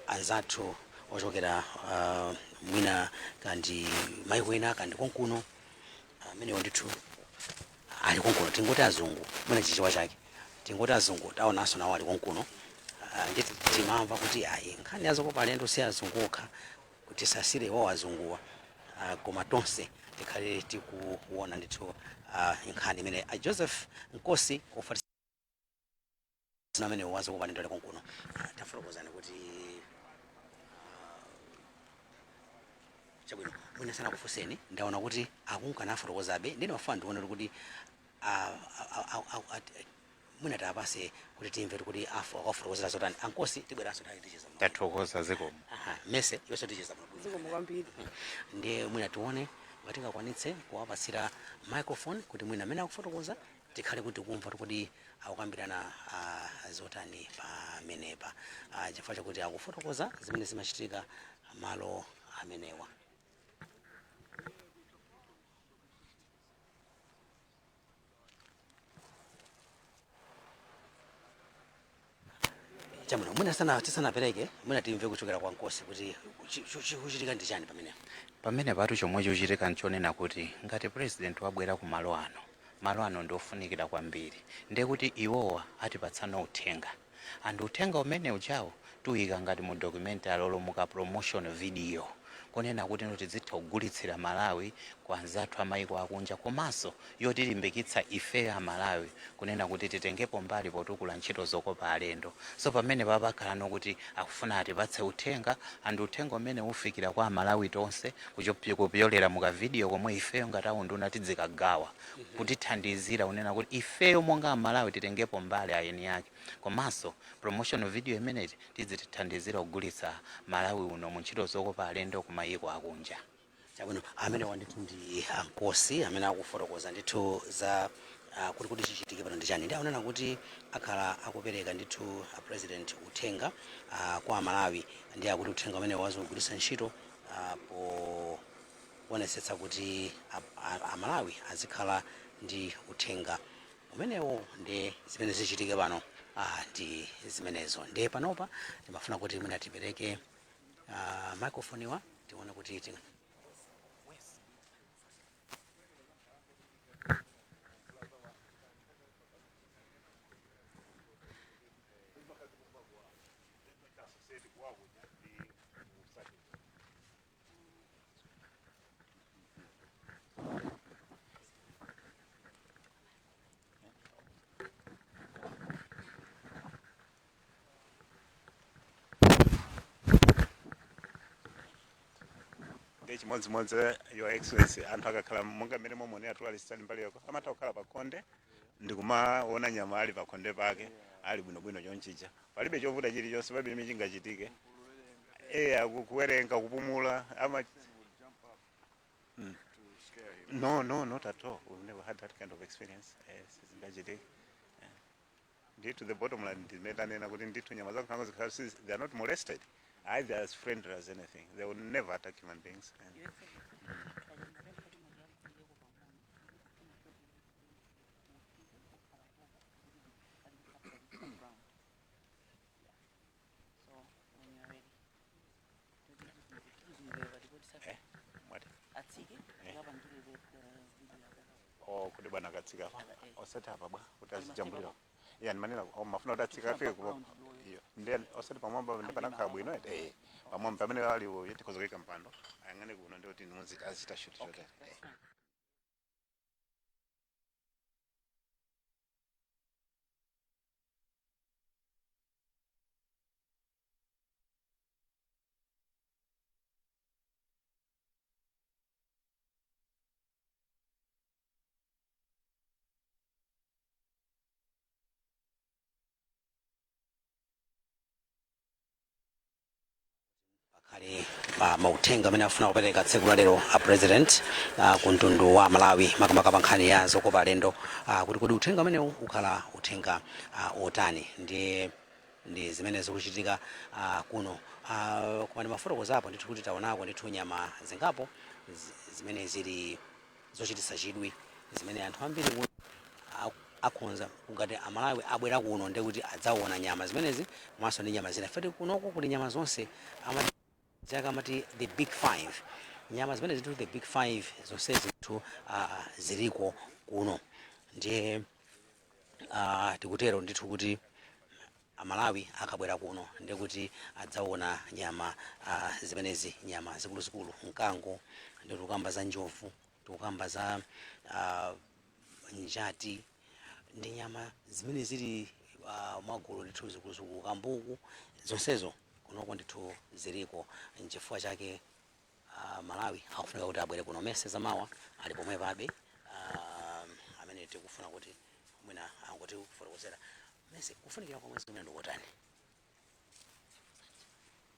anzathu ochokera mwina kandi maiko ena kandi konkuno, amenewo ndithu ali konkuno. Tingoti azungu, mwina chichewa chake tingoti azungu, taonanso nawo ali konkuno. Nditi timamva kuti ayi, nkhani yazokopa alendo si azungu okha, kuti sasire iwo azunguwa, koma tonse tikhale tikuona ndithu nkhani imene Joseph Nkosi ofatisa amene wazokopa alendo ali konkuno. Tafotokozani kuti chabwino, mwina sanakufunseni, ndaona kuti akunkana afotokozabe, ndine mafuna ndione kuti mwina tapase kuti timve kuti akafotokozera zotani. Ankosi, tibweranso nthawi ticheza. Tathokoza, zikomo. Aha, mese yonse ticheza bwino. Zikomo kwambiri. Ndiye mwina tione ngati tingakwanitse kuwapatsira microphone kuti mwina amene akufotokoza tikhale kuti kumva kuti akukambirana zotani pamenepa, chifukwa chakuti akufotokoza zimene zimachitika malo amenewa. Chabwino, mwina sana tisanapereke, mwina timve kuchokera kwa Nkosi kuti chikuchitika ndi chani pamenepo. Pamene patu chomwe chikuchitika nchonena kuti ngati president wabwera ku malo ano, malo ano ndiofunikira kwambiri, ndiye kuti iwowa atipatsana uthenga, and uthenga umene uchawo tuyika ngati mu documentary olo muka promotion video, kunena kuti ino tizitha kugulitsira Malawi kwa anzathu amayiko akunja, komanso yotilimbikitsa ifeyo Amalawi kunena kuti titengepo mbali potukula ntchito zokopa alendo. So pamene papakhala nokuti akufuna atipatse uthenga, and uthenga umene ufikira kwa Amalawi tonse kupyolera muka video komwe ifeyo ngati aunduna tidzikagawa, kutithandizira kunena kuti ifeyo monga Amalawi titengepo mbali ayeni yake, komanso promotion video imeneyi tidzitithandizira kugulitsa Malawi uno mu ntchito zokopa alendo ku mayiko akunja. Chabwino, amene wandithu ndi Ankosi amene akufotokoza ndithu za kuti chichitike pano ndi chani. Ndi aonena kuti akhala akupereka ndithu a president uthenga kwa Amalawi, ndi akuti uthenga umene wazogwiritsa ntchito poonetsetsa kuti Amalawi azikhala ndi uthenga umenewo. Ndi zimene zichitike pano ndi zimenezo. Ndiye panopa timafuna kuti mwina tipereke microphone wa tione kuti tinga Ndi chimodzimodzi, Your Excellency, anthu akakhala monga mmene momwe tourist ali mbali yako, amatha kukhala pakhonde ndikumaona nyama ali pakhonde pake, ali bwinobwino chonchija, palibe chovuta chilichonse, palibe chimene chingachitike. Eya, kuwerenga, kupumula ama. No, not at all. We've never had that kind of experience. Sizingachitike. Ndithu, the bottom line ndimene tanena kuti ndithu nyama zankhalango zikhala they are not molested either, as friendly as anything. They will never attack human beings. And So when you are ready. Mwati? Atsike tikapangire the video yako. Oh, kuti bwana akatsika apa, osati apa bwa, kuti azijambulira. Iya, ndimanena, oh, mafuna kuti atsika afike ku iyo, ndiye osati pamwamba ndi panakhala bwino eh, pamwamba pamene aliwo tikhoza kuyika mpando ayang'ane kuno, ndi kuti azita shoot chotere. That's fine. Pakhale mauthenga amene afuna kupereka tsiku la lero a President ku mtundu wa Malawi, makamaka pa nkhani ya zokopa alendo, kuti kodi uthenga umenewu ukhala uthenga otani? Ndiye ndi zimene zikuchitika kuno. Koma ndimafotokozapo ndithu kuti taonako ndithu nyama zingapo zimene zili zochititsa chidwi, zimene anthu ambiri kuno akhonza ngati Amalawi abwera kuno ndi kuti adzaona nyama zimenezi komanso ndi nyama zina. Feti kunoko kuli nyama zonse, amati zaka amati the big five, nyama zimene zithu the big five zonse zithu ziliko kuno. Ndiye tikutero ndithu kuti Amalawi akabwera kuno ndi kuti adzaona nyama zimenezi, nyama zikuluzikulu, mkango, ndi tikukamba za njovu, tikukamba za njati, ndi nyama zimene zili mwagulu ndithu zikuluzikulu, kambuku, zonsezo kunoko ndithu ziliko. Nchifukwa chake Malawi akufunika kuti abwere kuno. Mese zamawa ali pomwe pabe, amene tikufuna kuti mwina angoti kufotokozera mese kufunikira kwa mwezi umene ndikotani,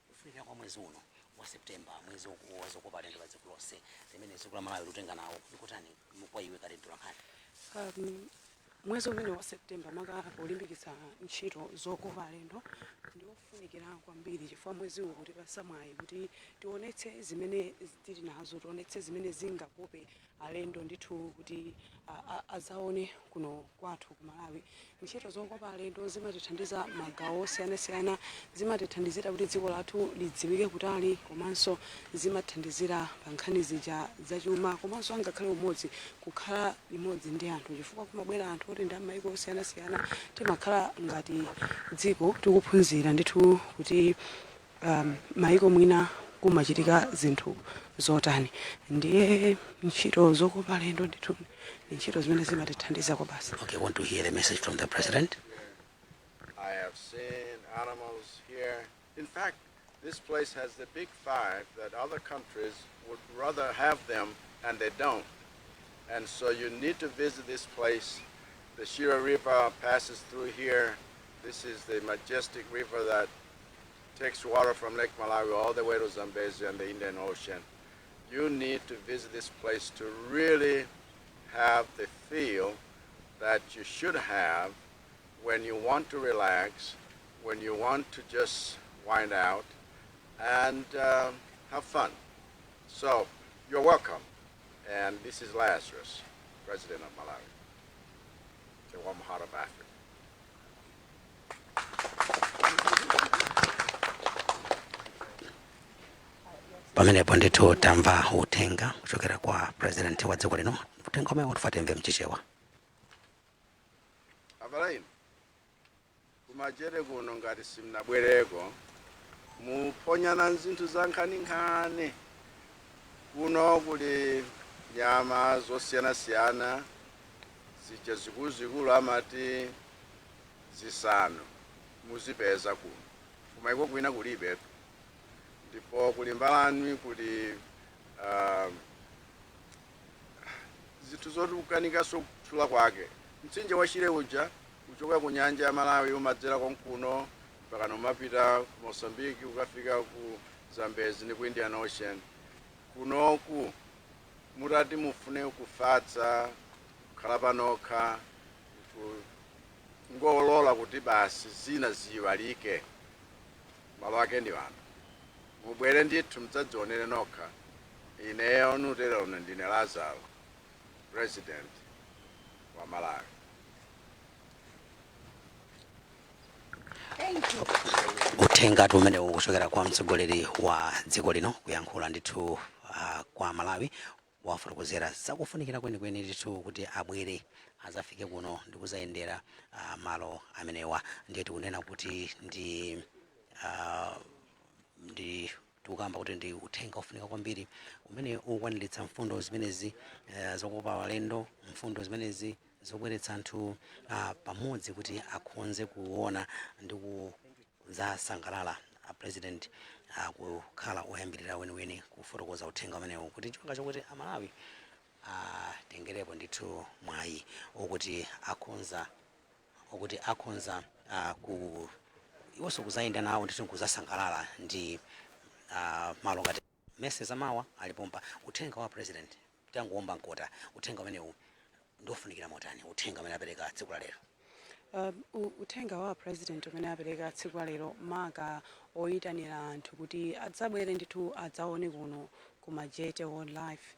kufunikira kwa mwezi uno wa September, mwezi wazokopa alendo pa dziko lonse limene dziko la Malawi likutenga nawo, ndikotani kwa iwe kale mtolankhani? Mwezi umene wa September, maka polimbikitsa ntchito zokopa alendo, ndiofunikira kwambiri chifukwa mwezi uwu kutipasa mwayi kuti tionetse zimene tili nazo, tionetse zimene zingakope alendo ndithu kuti azaone kuno kwathu ku Malawi. Ntchito zokopa alendo zimatithandiza magawo osiyanasiyana, zimatithandizira kuti dziko lathu lidziwike kutali, komanso zimathandizira pa nkhani zija zachuma, komanso angakhale umodzi, kukhala limodzi ndi anthu, chifukwa kumabwera anthu oti ndi amayiko osiyanasiyana. Timakhala ngati dziko tikuphunzira ndithu kuti mayiko mwina kumachitika zinthu zotani. Ndiye ntchito zokopa alendo ndithu ndi ntchito zimene zimatithandiza kwa basi. Okay, want to hear the message from the President. I have seen animals here. In fact, this place has the big five that other countries would rather have them, and they don't. And so you need to visit this place. The Shire River passes through here. This is the majestic river that takes water from Lake Malawi all the way to Zambezi and the Indian Ocean. You need to visit this place to really have the feel that you should have when you want to relax, when you want to just wind out and have fun. So you're welcome. And this is Lazarus, President of Malawi, the warm heart of Africa. Pamenepo ndithu tamva uthenga kuchokera kwa President wa dziko lino, uthenga umene utifuna timve mchichewa. Avalaini kumachere kuno, ngati simnabwereko muponyana zinthu za nkhaninkhani. Kuno kuli nyama zosiyanasiyana zija zikuluzikulu amati zisanu, muzipeza kuno, kumaiko kwina kulibe. Ndipo kuli mbalame, kuli Zinthu zoti kukanikanso kutchula kwake. Mtsinje wa Shire uja kuchoka ku nyanja ya Malawi umadzera konkuno mpaka umapita ku Mozambique, ukafika ku Zambezi ndi ku Indian Ocean. Kunoku mutati mufune kufatsa, kukhala panokha, ngolola kuti basi zina ziyiwalike, malo ake ndi wano. Mubwere ndithu, mudzadzionere nokha. Ineyo nuterero ndine Lazaro, President wa Malawi. Uthenga umene ukuchokera kwa mtsogoleri wa dziko lino, kuyankhula ndithu kwa Malawi, wafotokozera zakufunikira kwenikweni ndithu kuti abwere, azafike kuno ndi kuzayendera malo amenewa. Ndiye tikunena kuti ndi tikukamba kuti ndi uthenga ofunika kwambiri umene ukukwaniritsa mfundo zimenezi zokopa alendo, mfundo zimenezi zobweretsa anthu pamodzi kuti akhonze kuona ndi kudzasangalala. A President akukhala oyambirira weniweni kufotokoza uthenga umenewu kuti chonga chokuti Amalawi atengerepo ndithu mwayi okuti akhonza ku iwonso kuzayenda nawo ndithu, kuzasangalala ndi malo ngati mese zamawa alipompa. Uthenga wa President, tanguomba mkota, uthenga umenewu ndiofunikira motani, uthenga umene apereka tsiku la lero? Uthenga wa President umene apereka tsiku la lero, maka oyitanira anthu kuti adzabwere ndithu adzaone kuno ku Majete Wildlife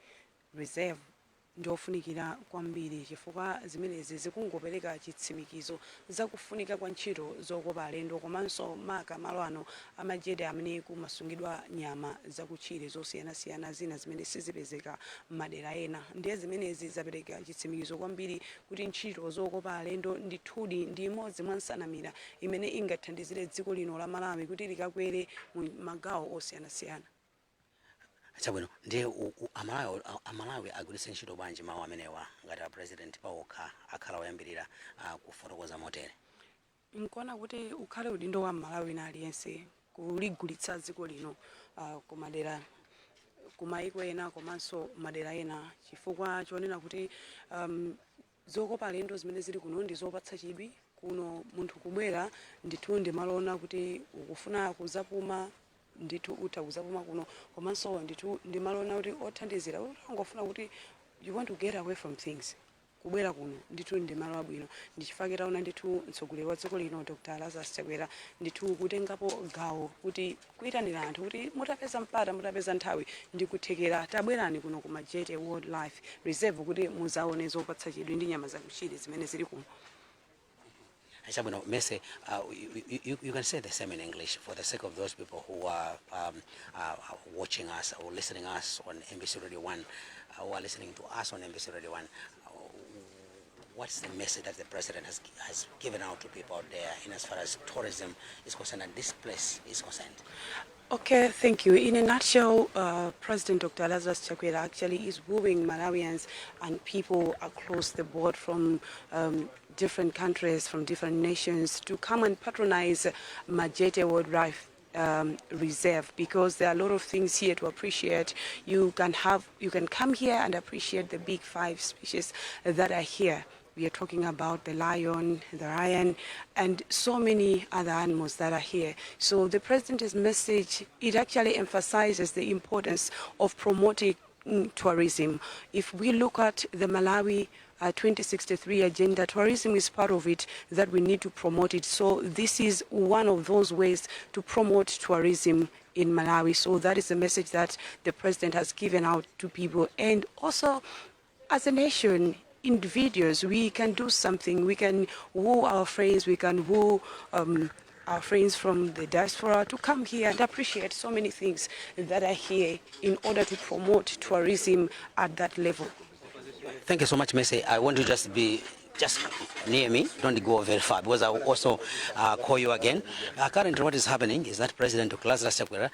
Reserve, ndiofunikira kwambiri chifukwa zimenezi zikungopereka chitsimikizo zakufunika kwa ntchito zokopa alendo, komanso maka malo ano a Majete amene kumasungidwa nyama zakutchire zosiyanasiyana, zina zimene sizipezeka m'madera ena. Ndiye zimenezi zapereka chitsimikizo kwambiri kuti ntchito zokopa alendo ndithudi ndi imodzi mwa nsanamira imene ingathandizire dziko lino la Malawi kuti likakwere mu magawo osiyanasiyana. Chabwino, ndiye Amalawi agwiritse ntchito bwanji mawu amenewa ngati a President pawokha akhala oyambirira kufotokoza motere? Nkuona kuti ukhale udindo wa Mmalawi wina aliyense kuligulitsa dziko lino kumadera, kumayiko ena komanso madera ena, chifukwa chonena kuti zokopa alendo zimene zili kuno ndi zopatsa chidwi. Kuno munthu kubwera ndithu ndi malo ona kuti ukufuna kuzapuma, ndithu utha kuzapuma kuno, komanso ndithu ndi malo ona kuti othandizira utangofuna kuti you want to get away from things, kubwera kuno ndithu ndi malo abwino. Ndichifukwa taona ndithu mtsogoleri wa dziko lino, Dr Lazarus Chakwera, ndithu kutengapo gawo kuti kuyitanira anthu kuti mutapeza mpata, mutapeza nthawi ndi kuthekera, tabwerani kuno ku Majete Wildlife Reserve kuti muzaone zopatsa chidwi ndi nyama zakutchire zimene zili kuno. Chabwino, Mese, you can say the same in English for the sake of those people who are watching us or listening us on MBC Radio 1, who are listening to us on MBC Radio 1. What's the message that the President has given out to people out there in as far as tourism is concerned and this place is concerned? Okay, thank you. In a nutshell, President Dr. Lazarus Chakwera actually is wooing Malawians and people across the board from different countries, from different nations, to come and patronize Majete Wildlife Reserve because there are a lot of things here to appreciate. You can come here and appreciate the big five species that are here. We are talking about the lion, the lion, and so many other animals that are here. So the president's message, it actually emphasizes the importance of promoting tourism. If we look at the Malawi 2063 agenda, tourism is part of it, that we need to promote it. So this is one of those ways to promote tourism in Malawi. So that is the message that the president has given out to people. And also, as a nation, individuals, we can do something. We can woo our friends, we can woo our friends from the diaspora to come here and appreciate so many things that are here in order to promote tourism at that level. Thank you so much, Messi. I want to just be just near me. Don't go very far because I will also call you again. Currently, what is happening is that President Lazarus Chakwera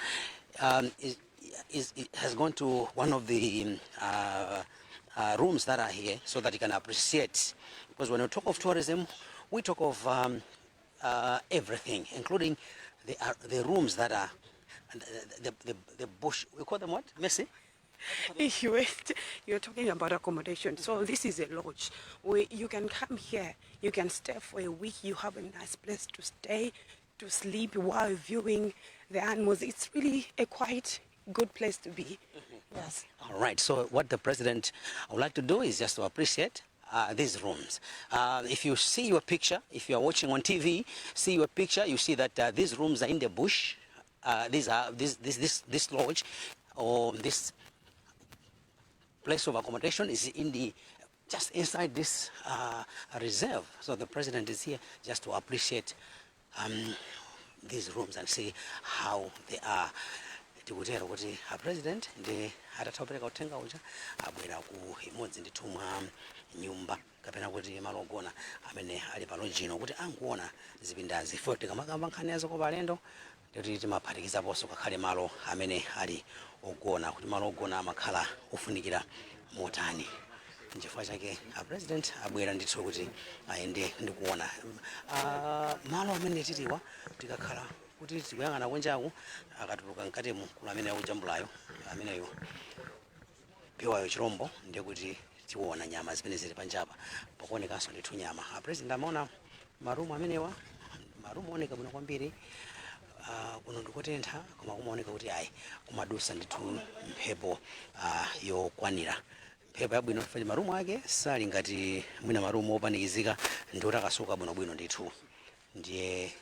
has gone to one of the rooms that are here so that he can appreciate. Because when we talk of tourism, we talk of everything, including the rooms that are the bush. We call them what, Messi? You're talking about accommodation. So this is a lodge where you can come here, you can stay for a week, you have a nice place to stay, to sleep while viewing the animals. It's really a quite good place to be. Yes. All right. So what the president would like to do is just to appreciate these rooms. If you see your picture, if you are watching on TV, see your picture, you see that these rooms are in the bush. These are this this this this lodge or this place of accommodation is in the just inside this reserve. So the president is here just to appreciate these rooms and see how they are. Tikutero kuti a president ndi atatha kupereka uthenga uja, abwera ku imodzi ndithu mwa nyumba kapena kuti malo ogona amene ali pa lodge ino kuti anguona zipindazi. Fo tikamakamba nkhani yazokopa alendo, ndikuti timaphatikizaponso kakhale malo amene ali ogona, kuti malo ogona amakhala ofunikira motani. Nchifukwa chake a president abwera ndithu kuti ayende ndikuona malo amene tiliwa. Tikakhala kuti tikuyang'ana kunjaku, akatuluka mkatimu kula amene akujambulayo ameneyo pewayo chirombo, ndiye kuti tiona nyama zimene zili panjapa. Pakuonekanso ndithu nyama. A president amaona marumu amenewa, marumu oneka bwino kwambiri. Kuno ndikotentha koma kumaoneka kuti ayi, kumadusa ndithu mphepo yokwanira, mphepo yabwino, chifukwa marumu ake sali ngati mwina marumu opanikizika, ndi kuti akasuka bwinobwino ndithu. Ndiye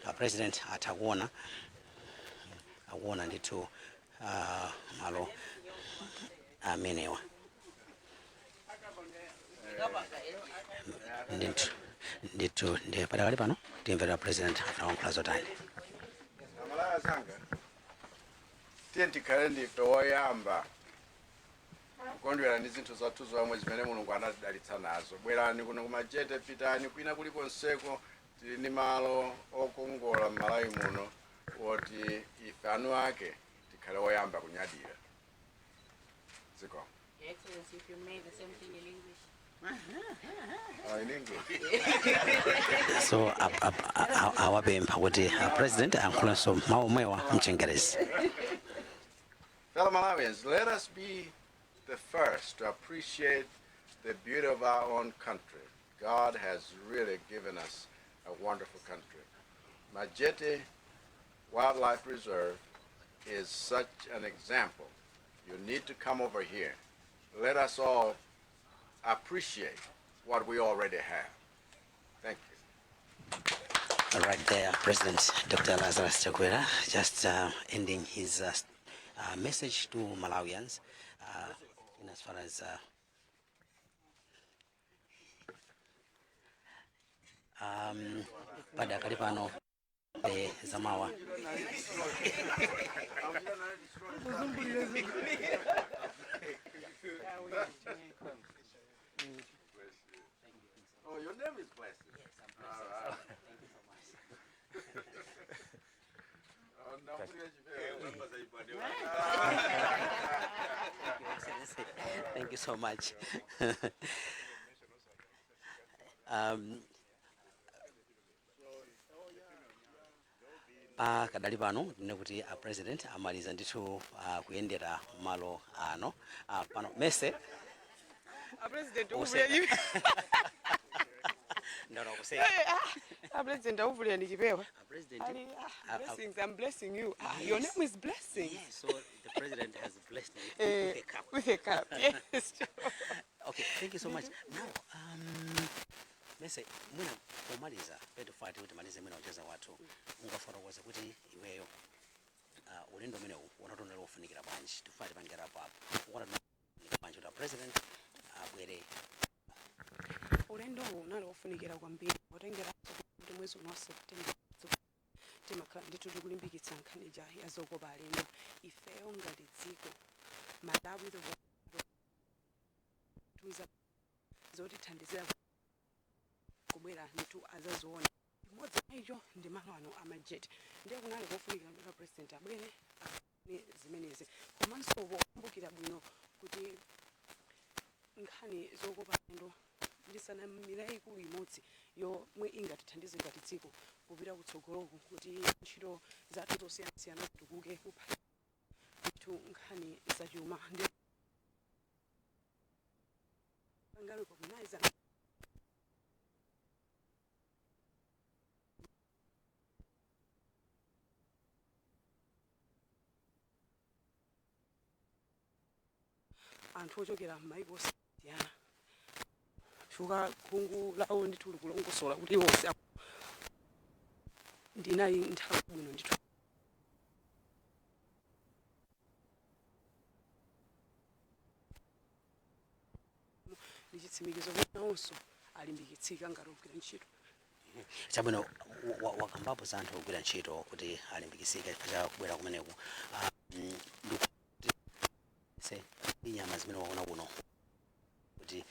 a president atha kuona, akuona ndithu malo amenewa ndithu ndithu. Ndiye padakali pano timvera president afuna kuyankhula zotani. Amalawi anzanga, tiye tikhale ndife woyamba kukondwera ndi zinthu zathu zomwe zimene Mulungu anatidalitsa nazo. Bwerani kuno kuMajete, pitani kwina kulikonseko, tili ndi malo okongola m'Malawi muno woti ife eni ake tikhale woyamba kunyadira dziko. Your Excellency, if you may, the same thing in English. Oh, in English. So awapempha kuti a president ayankhulenso mawu omwewa mchingerezi. Fellow Malawians, let us be the first to appreciate the beauty of our own country. God has really given us a wonderful country. Majete Wildlife Reserve is such an example. You need to come over here. Let us all appreciate what we already have. Thank you. Right there, President Dr. Lazarus Chakwera just ending his message to Malawians in as far as padakali pano zamawa. Oh, your name is Blessing. Yes, I'm Blessing. All right. Thank you so much. Oh, no. Thank you, Excellency. Thank you so much. Pakadali pano ndine kuti a president amaliza ndithu kuyendera malo ano pano mese. A president. Useka. Uvulira. Ndaona kuseka. A president auvulira ndi chipewa. A president. Ali, ah, Blessings, I'm blessing you. Ah, your name is Blessing. Yeah, so the president has blessed me with a cup. With a cup, yes. Okay, thank you so much. Now, mese mwina pomaliza petufati kuti malize mwina ucheza wathu, ungafotokoze kuti iweyo ulendo umenewu unatonera ufunikira bwanji? Tifati pangerapo apo, ukuona bwanji kuti a president abwere? Ulendo uwu unali wofunikira kwambiri potengeranso kuti mwezi uno wa September timakhala ndithu tikulimbikitsa nkhani ja ya zokopa alendo. Ifeyo ngati dziko Malawi, the tuza zotithandizira kubwera ndithu azaziona, imodzi mwa icho ndi malo ano aMajete. Ndiye kunali kofunikira kuti president abwere aone zimenezi, komanso pokumbukira bwino kuti nkhani zokopa alendo ndi nsanamira yayikulu imodzi yomwe ingatithandize ngati dziko kupita kutsogoloku, kuti ntchito zathu zosiyanasiyana zitukuke, kupha ndithu. ndithu nkhani zachuma ndi panga recognize anthu ochokera m'mayiko osiyana, chifukwa khungu lawo ndithu likulongosola kuti iwonse ndinali nthawi bwino ndithu. Ndi chitsimikizo kuti nawonso alimbikitsika ngati ogwira ntchito. Chabwino, wakambapo za anthu ogwira ntchito kuti alimbikitsike chifukwa cha kubwera kumeneku. Se ndi nyama zimene waona kuno, kuti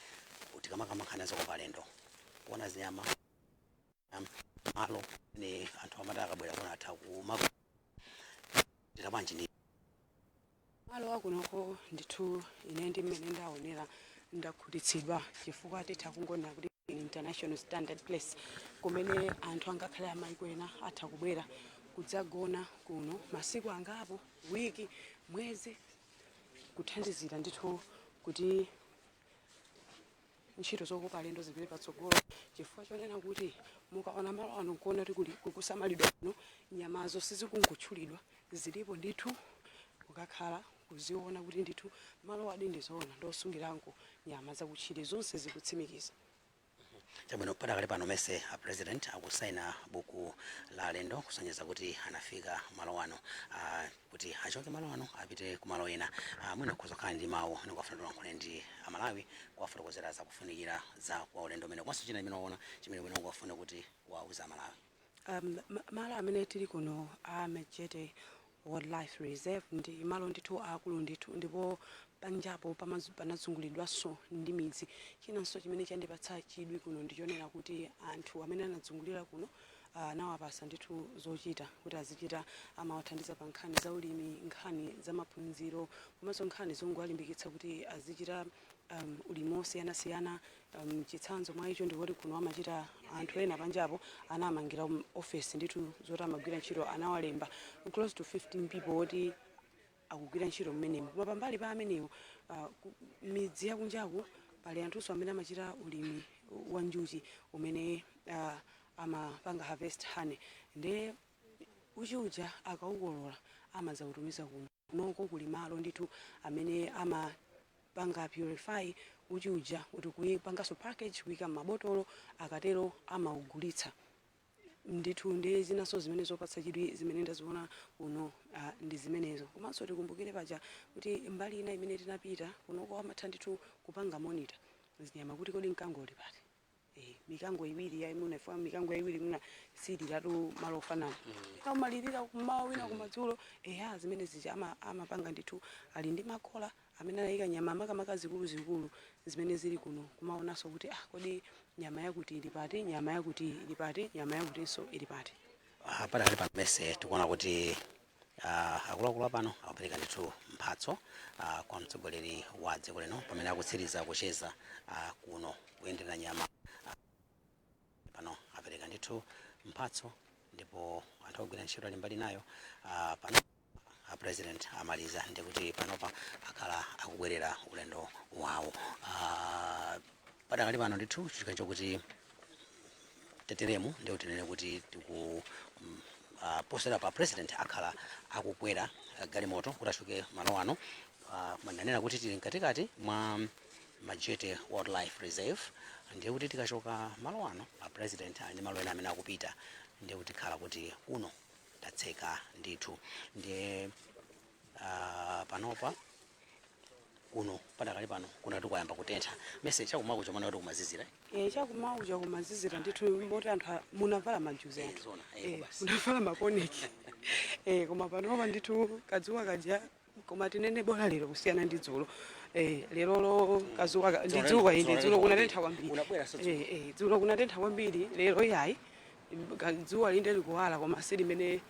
tikamakamba nkhani zokopa alendo, kuona zinyama, malo ne anthu amati akabwera kuno atha kumagwira bwanji ndi Malo akunoko ndithu, ine ndi mmene ndaonera, ndakhutitsidwa, chifukwa titha kungonena kuti in international standard place kumene anthu angakhale amayiko ena atha kubwera kudzagona kuno masiku angapo, wiki, mwezi, kuthandizira ndithu kuti ntchito zokopa alendo zipite patsogolo, chifukwa chonena kuti mukaona malo ano nkuona kuti kuli kukusamalidwa kuno, nyamazo sizikungotchulidwa, zilipo ndithu, kukakhala kuziona kuti ndithu malo adi ndizoona ndosungirako nyama zakutchire, zonse zikutsimikiza. Chabwino, padakali pano mese a President akusaina buku la alendo kusonyeza kuti anafika malo ano, kuti achoke malo ano apite kumalo ena. Mwina kuzokhala ndi mawu nikufuna tilankhule ndi Amalawi, kuwafotokozera zakufunikira za kwa ulendo umene, komanso china chimene waona chimene mwina ungafune kuti wauza Amalawi. Malo amene tili kuno a Majete Wildlife Reserve ndi malo ndithu akulu ndithu, ndipo panjapo panazungulidwanso ndi midzi. Chinanso chimene chandipatsa chidwi kuno ndichonena kuti anthu amene anazungulira kuno anawapasa ndithu zochita kuti azichita, amawathandiza pa nkhani za ulimi, nkhani za maphunziro, komanso nkhani zongowalimbikitsa kuti azichita ulimi osiyanasiyana. Chitsanzo mwa icho ndikuti kuno amachita anthu ena panjapo anamangira office ndithu zoti amagwira ntchito, anawalemba close to 15 people oti akugwira ntchito mmenemo. Koma pambali pa amenewo, midzi yakunjaku pali anthunso amene amachita ulimi wa njuchi umene amapanga harvest honey, nde uchi uja akawukolola amazautumiza kuno. Kunoko kuli malo ndithu amene amapanga purify uchi uja kuti kuipanganso package, kuyika m'mabotolo, akatero amaugulitsa ndithu. Ndi zinanso zimene zopatsa chidwi zimene ndaziona kuno ndi zimenezo. Komanso tikumbukire paja kuti mbali ina imene tinapita kunoko amatha ndithu kupanga monitor zinyama kuti kodi mkango uli pati, mikango iwiri yayimuna, ifuna mikango iwiri muna siliratu malo ofanana, wina umalirira kummawa, wina kumadzulo. Eya, zimene zija amapanga ndithu, ali ndi makola amene anayika nyama makamaka zikuluzikulu zimene zili kuno, kumaonanso kuti ah, kodi nyama yakuti ili pati, nyama yakuti ili pati, nyama yakutinso ili pati. Padakali pano mese tikuona kuti akuluakulu apano akupereka ndithu mphatso kwa mtsogoleri wa dziko lino pamene akutsiriza kucheza kuno kuyendera nyama. Pano apereka ndithu mphatso ndipo anthu ogwira ntchito ali mbali nayo. Pano a President amaliza, ndikuti panopa akhala akubwerera ulendo wawo. Padakali pano ndithu chitika chokuti teteremu ndi tinene kuti tiku posera pa President akhala akukwera galimoto kuti achoke malo ano. Mandanena kuti tili mkatikati mwa Majete Wildlife Reserve, ndiye kuti tikachoka malo ano a President ali ndi malo ena amene akupita, ndiye kuti khala kuti kuno tatseka ndithu. Ndiye panopa kuno padakali pano kunati kwayamba kutentha mese chakumaku chomana kuti kumazizira. Eh, chakumauja kumazizira ndithu, moti anthu munavala majuzi anthu. Zona, basi. Munavala makoneki, koma panopa ndithu kadzuwa kaja, koma tinene bola lero kusiyana ndi dzulo. Lerolo kazuwa ndi dzuwa inde, dzulo kunatentha kwambiri. Unabwera so dzulo. Dzulo kunatentha kwambiri, lero iyayi, dzuwa linde likuwala koma si limene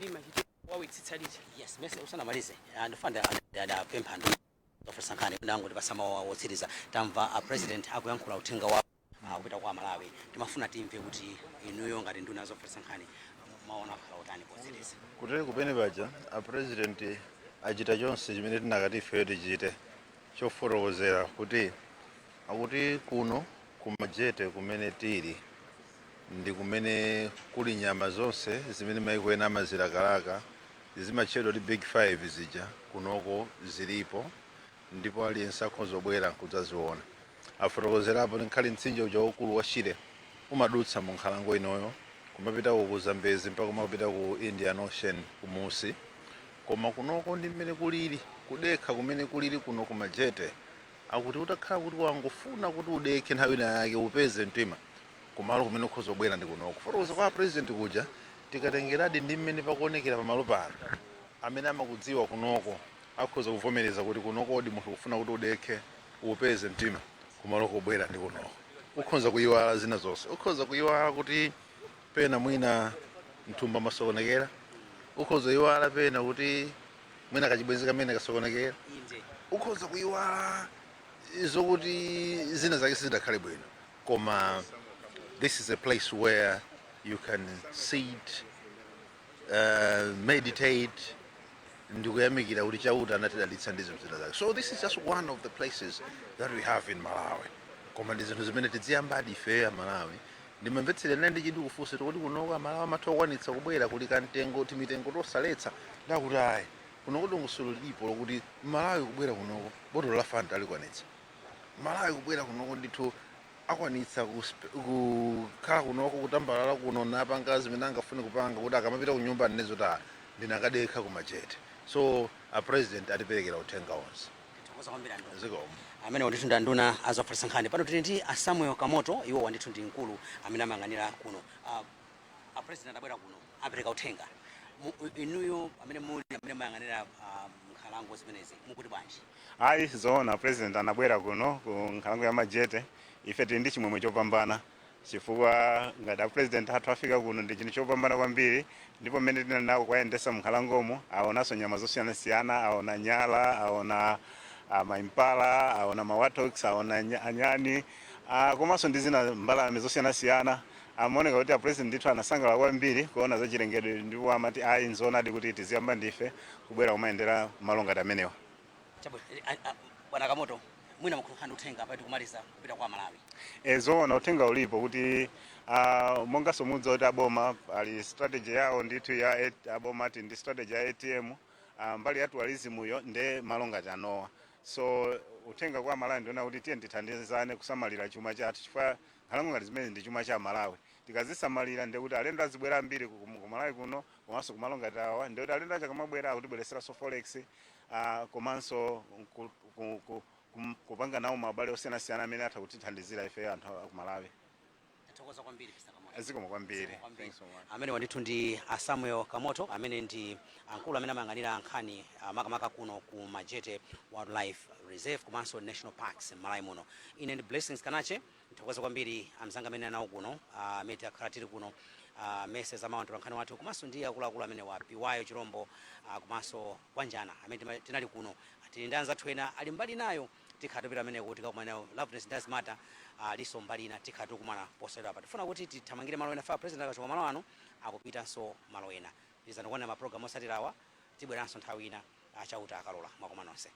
limachita wawitsitsa lija. Yes, mese usanamalize, ndifuna ndapempha ndu tofusa nkhani ndangu tipasa mawu otsiriza. Tamva a President akuyankhula uthenga wa kupita kwa Malawi, timafuna timve kuti inuyo ngati nduna zofalitsa nkhani maona akhala utani potsiriza. Kuteri kupene paja a President Achita chonse chimene tinakati ifeyo tichite chofotokozera kuti akuti kuno kuMajete kumene tili ndi kumene kuli nyama zonse zimene maiko ena amazilakalaka, zimatchedwa kuti Big Five zija, kunoko zilipo ndipo aliyense akhoza kubwera nkudzaziona. Afotokozerapo nkhali mtsinje uja waukulu wa Shire umadutsa mu nkhalango inoyo kumapita ku Zambezi mpaka kumapita ku Indian Ocean kumusi. Koma kunoko ndi mmene kulili kudekha kumene kulili kuno kuMajete, akuti utakhala kuti wangofuna kuti udekhe nthawi ina yake, upeze mtima, kumalo kumene ukhoza kubwera ndi kunoko. Kufotokoza kwa President kuja, tikatengeradi ndi mmene pakuonekera pamalo pano, amene amakudziwa kunoko akhoza kuvomereza kuti kunokodi munthu kufuna kuti udekhe, upeze mtima, kumalo kobwera ndi kunoko. Ukhoza kuyiwala zina zonse, ukhoza kuyiwala kuti pena mwina mthumba masokonekera, ukhoza kuyiwala pena kuti mwina kachibwenzi kamene kasokonekera, ukhoza kuyiwala zokuti zina zake sizidakhale bwino. Koma this is a place where you can sit, meditate ndikuyamikira kuti Chauta anatidalitsa ndi zinthu zina zake. So this is just one of the places that we have in Malawi, koma ndi zinthu zimene tidziyambadi ifeyo Amalawi. Ndimamvetsera naye ndichidi kufunsa kuti kunoko Amalawi amatha kukwanitsa kubwera, kuli kamtengo, timitengo tosaletsa? Ndakuti ayi, kunoko dongosolo lilipo lokuti Malawi kubwera kunoko botolo la Fanta alikwanitsa, Malawi kubwera kunoko ndithu akwanitsa kukhala kunoko, kutambalala kuno, napanga zimene angafune kupanga, kuti akamapita ku nyumba anene zoti, "Ah, ndinakadekha kuMajete." So a President atiperekera uthenga onse. Tithokoza kwambiri anduna. Zikomo. Amene ndithu ndi anduna azofalitsa nkhani. Pano tili ndi a Samuel Kamoto, iwo ndithu ndi mkulu amene amayang'anira kuno. A President abwera kuno, apereka uthenga. Inuyo amene muli amene mayang'anira nkhalango zimenezi, mukuti bwanji? Ayi, zoona, President anabwera kuno ku nkhalango ya Majete. Ife tili ndi chimwemwe chopambana chifukwa ngati a President athu afika kuno ndi chinthu chopambana kwambiri. Ndipo mmene tinali nawo kuyendesa mnkhalangomo, aonanso nyama zosiyanasiyana, aona nyala, aona maimpala, aona mawarthogs, aona anyani, komanso ndi zina mbalame zosiyanasiyana. Amaoneka kuti a President ndithu anasangalala kwambiri kuona zachilengedwe, ndipo amati ayi, nzoonadi kuti tiziyamba ndife kubwera kumayendera malo ngati amenewa. Chabwino. Bwana Kamoto, mwina mukukhala ndi uthenga pati kumaliza kupita kwa Malawi? E, zoona, uthenga ulipo kuti monganso mudza kuti aboma ali strategy yawo ndithu ya aboma ati ndi strategy ya ATM, mbali ya tourism yo nde malo ngati anowa. So uthenga kwa Malawi ndiona kuti tiye tithandizane kusamalira chuma chathu, chifukwa nkhalango ngati zimene ndi chuma cha Malawi. Tikazisamalira ndiye kuti alendo azibwera ambiri ku Malawi kuno, komanso kumalo ngati awa. Ndiye kuti alendo aja akamabwera akutibwereseranso forex, komanso kupanga nawo maubale osiyanasiyana amene atha kutithandizira ife anthu aku Malawi. Tathokoza kwambiri, Mr. Kamoto. Zikomo kwambiri. Zikomo kwambiri. Thanks so much. Amene ndithu ndi a Samuel Kamoto, amene ndi amkulu amene amayang'anira nkhani makamaka kuno ku Majete Wildlife Reserve komanso National Parks m'Malawi muno. Ine ndi Blessings Kanache. Nthokoza kwambiri amzanga amene anawo kuno, amene takhala tili kuno, mese zamawa nkhani wathu, komanso ndi akuluakulu amene wa Piwayo Chirombo, komanso Kwanjana amene tinali kuno. Tili ndi anzathu ena ali mbali nayo, tikhala tupita ameneko tikakumana nawo. Loveness Dasmata aliso mbali ina, tikhala tikumana posachedwa apa. Tifuna kuti tithamangire malo ena fa President akachoka malo ano akupitanso malo ena. Lizani kuona mapulogalamu osatirawa. Tibweranso nthawi ina, aChauta akalola. Mwakoma nonse.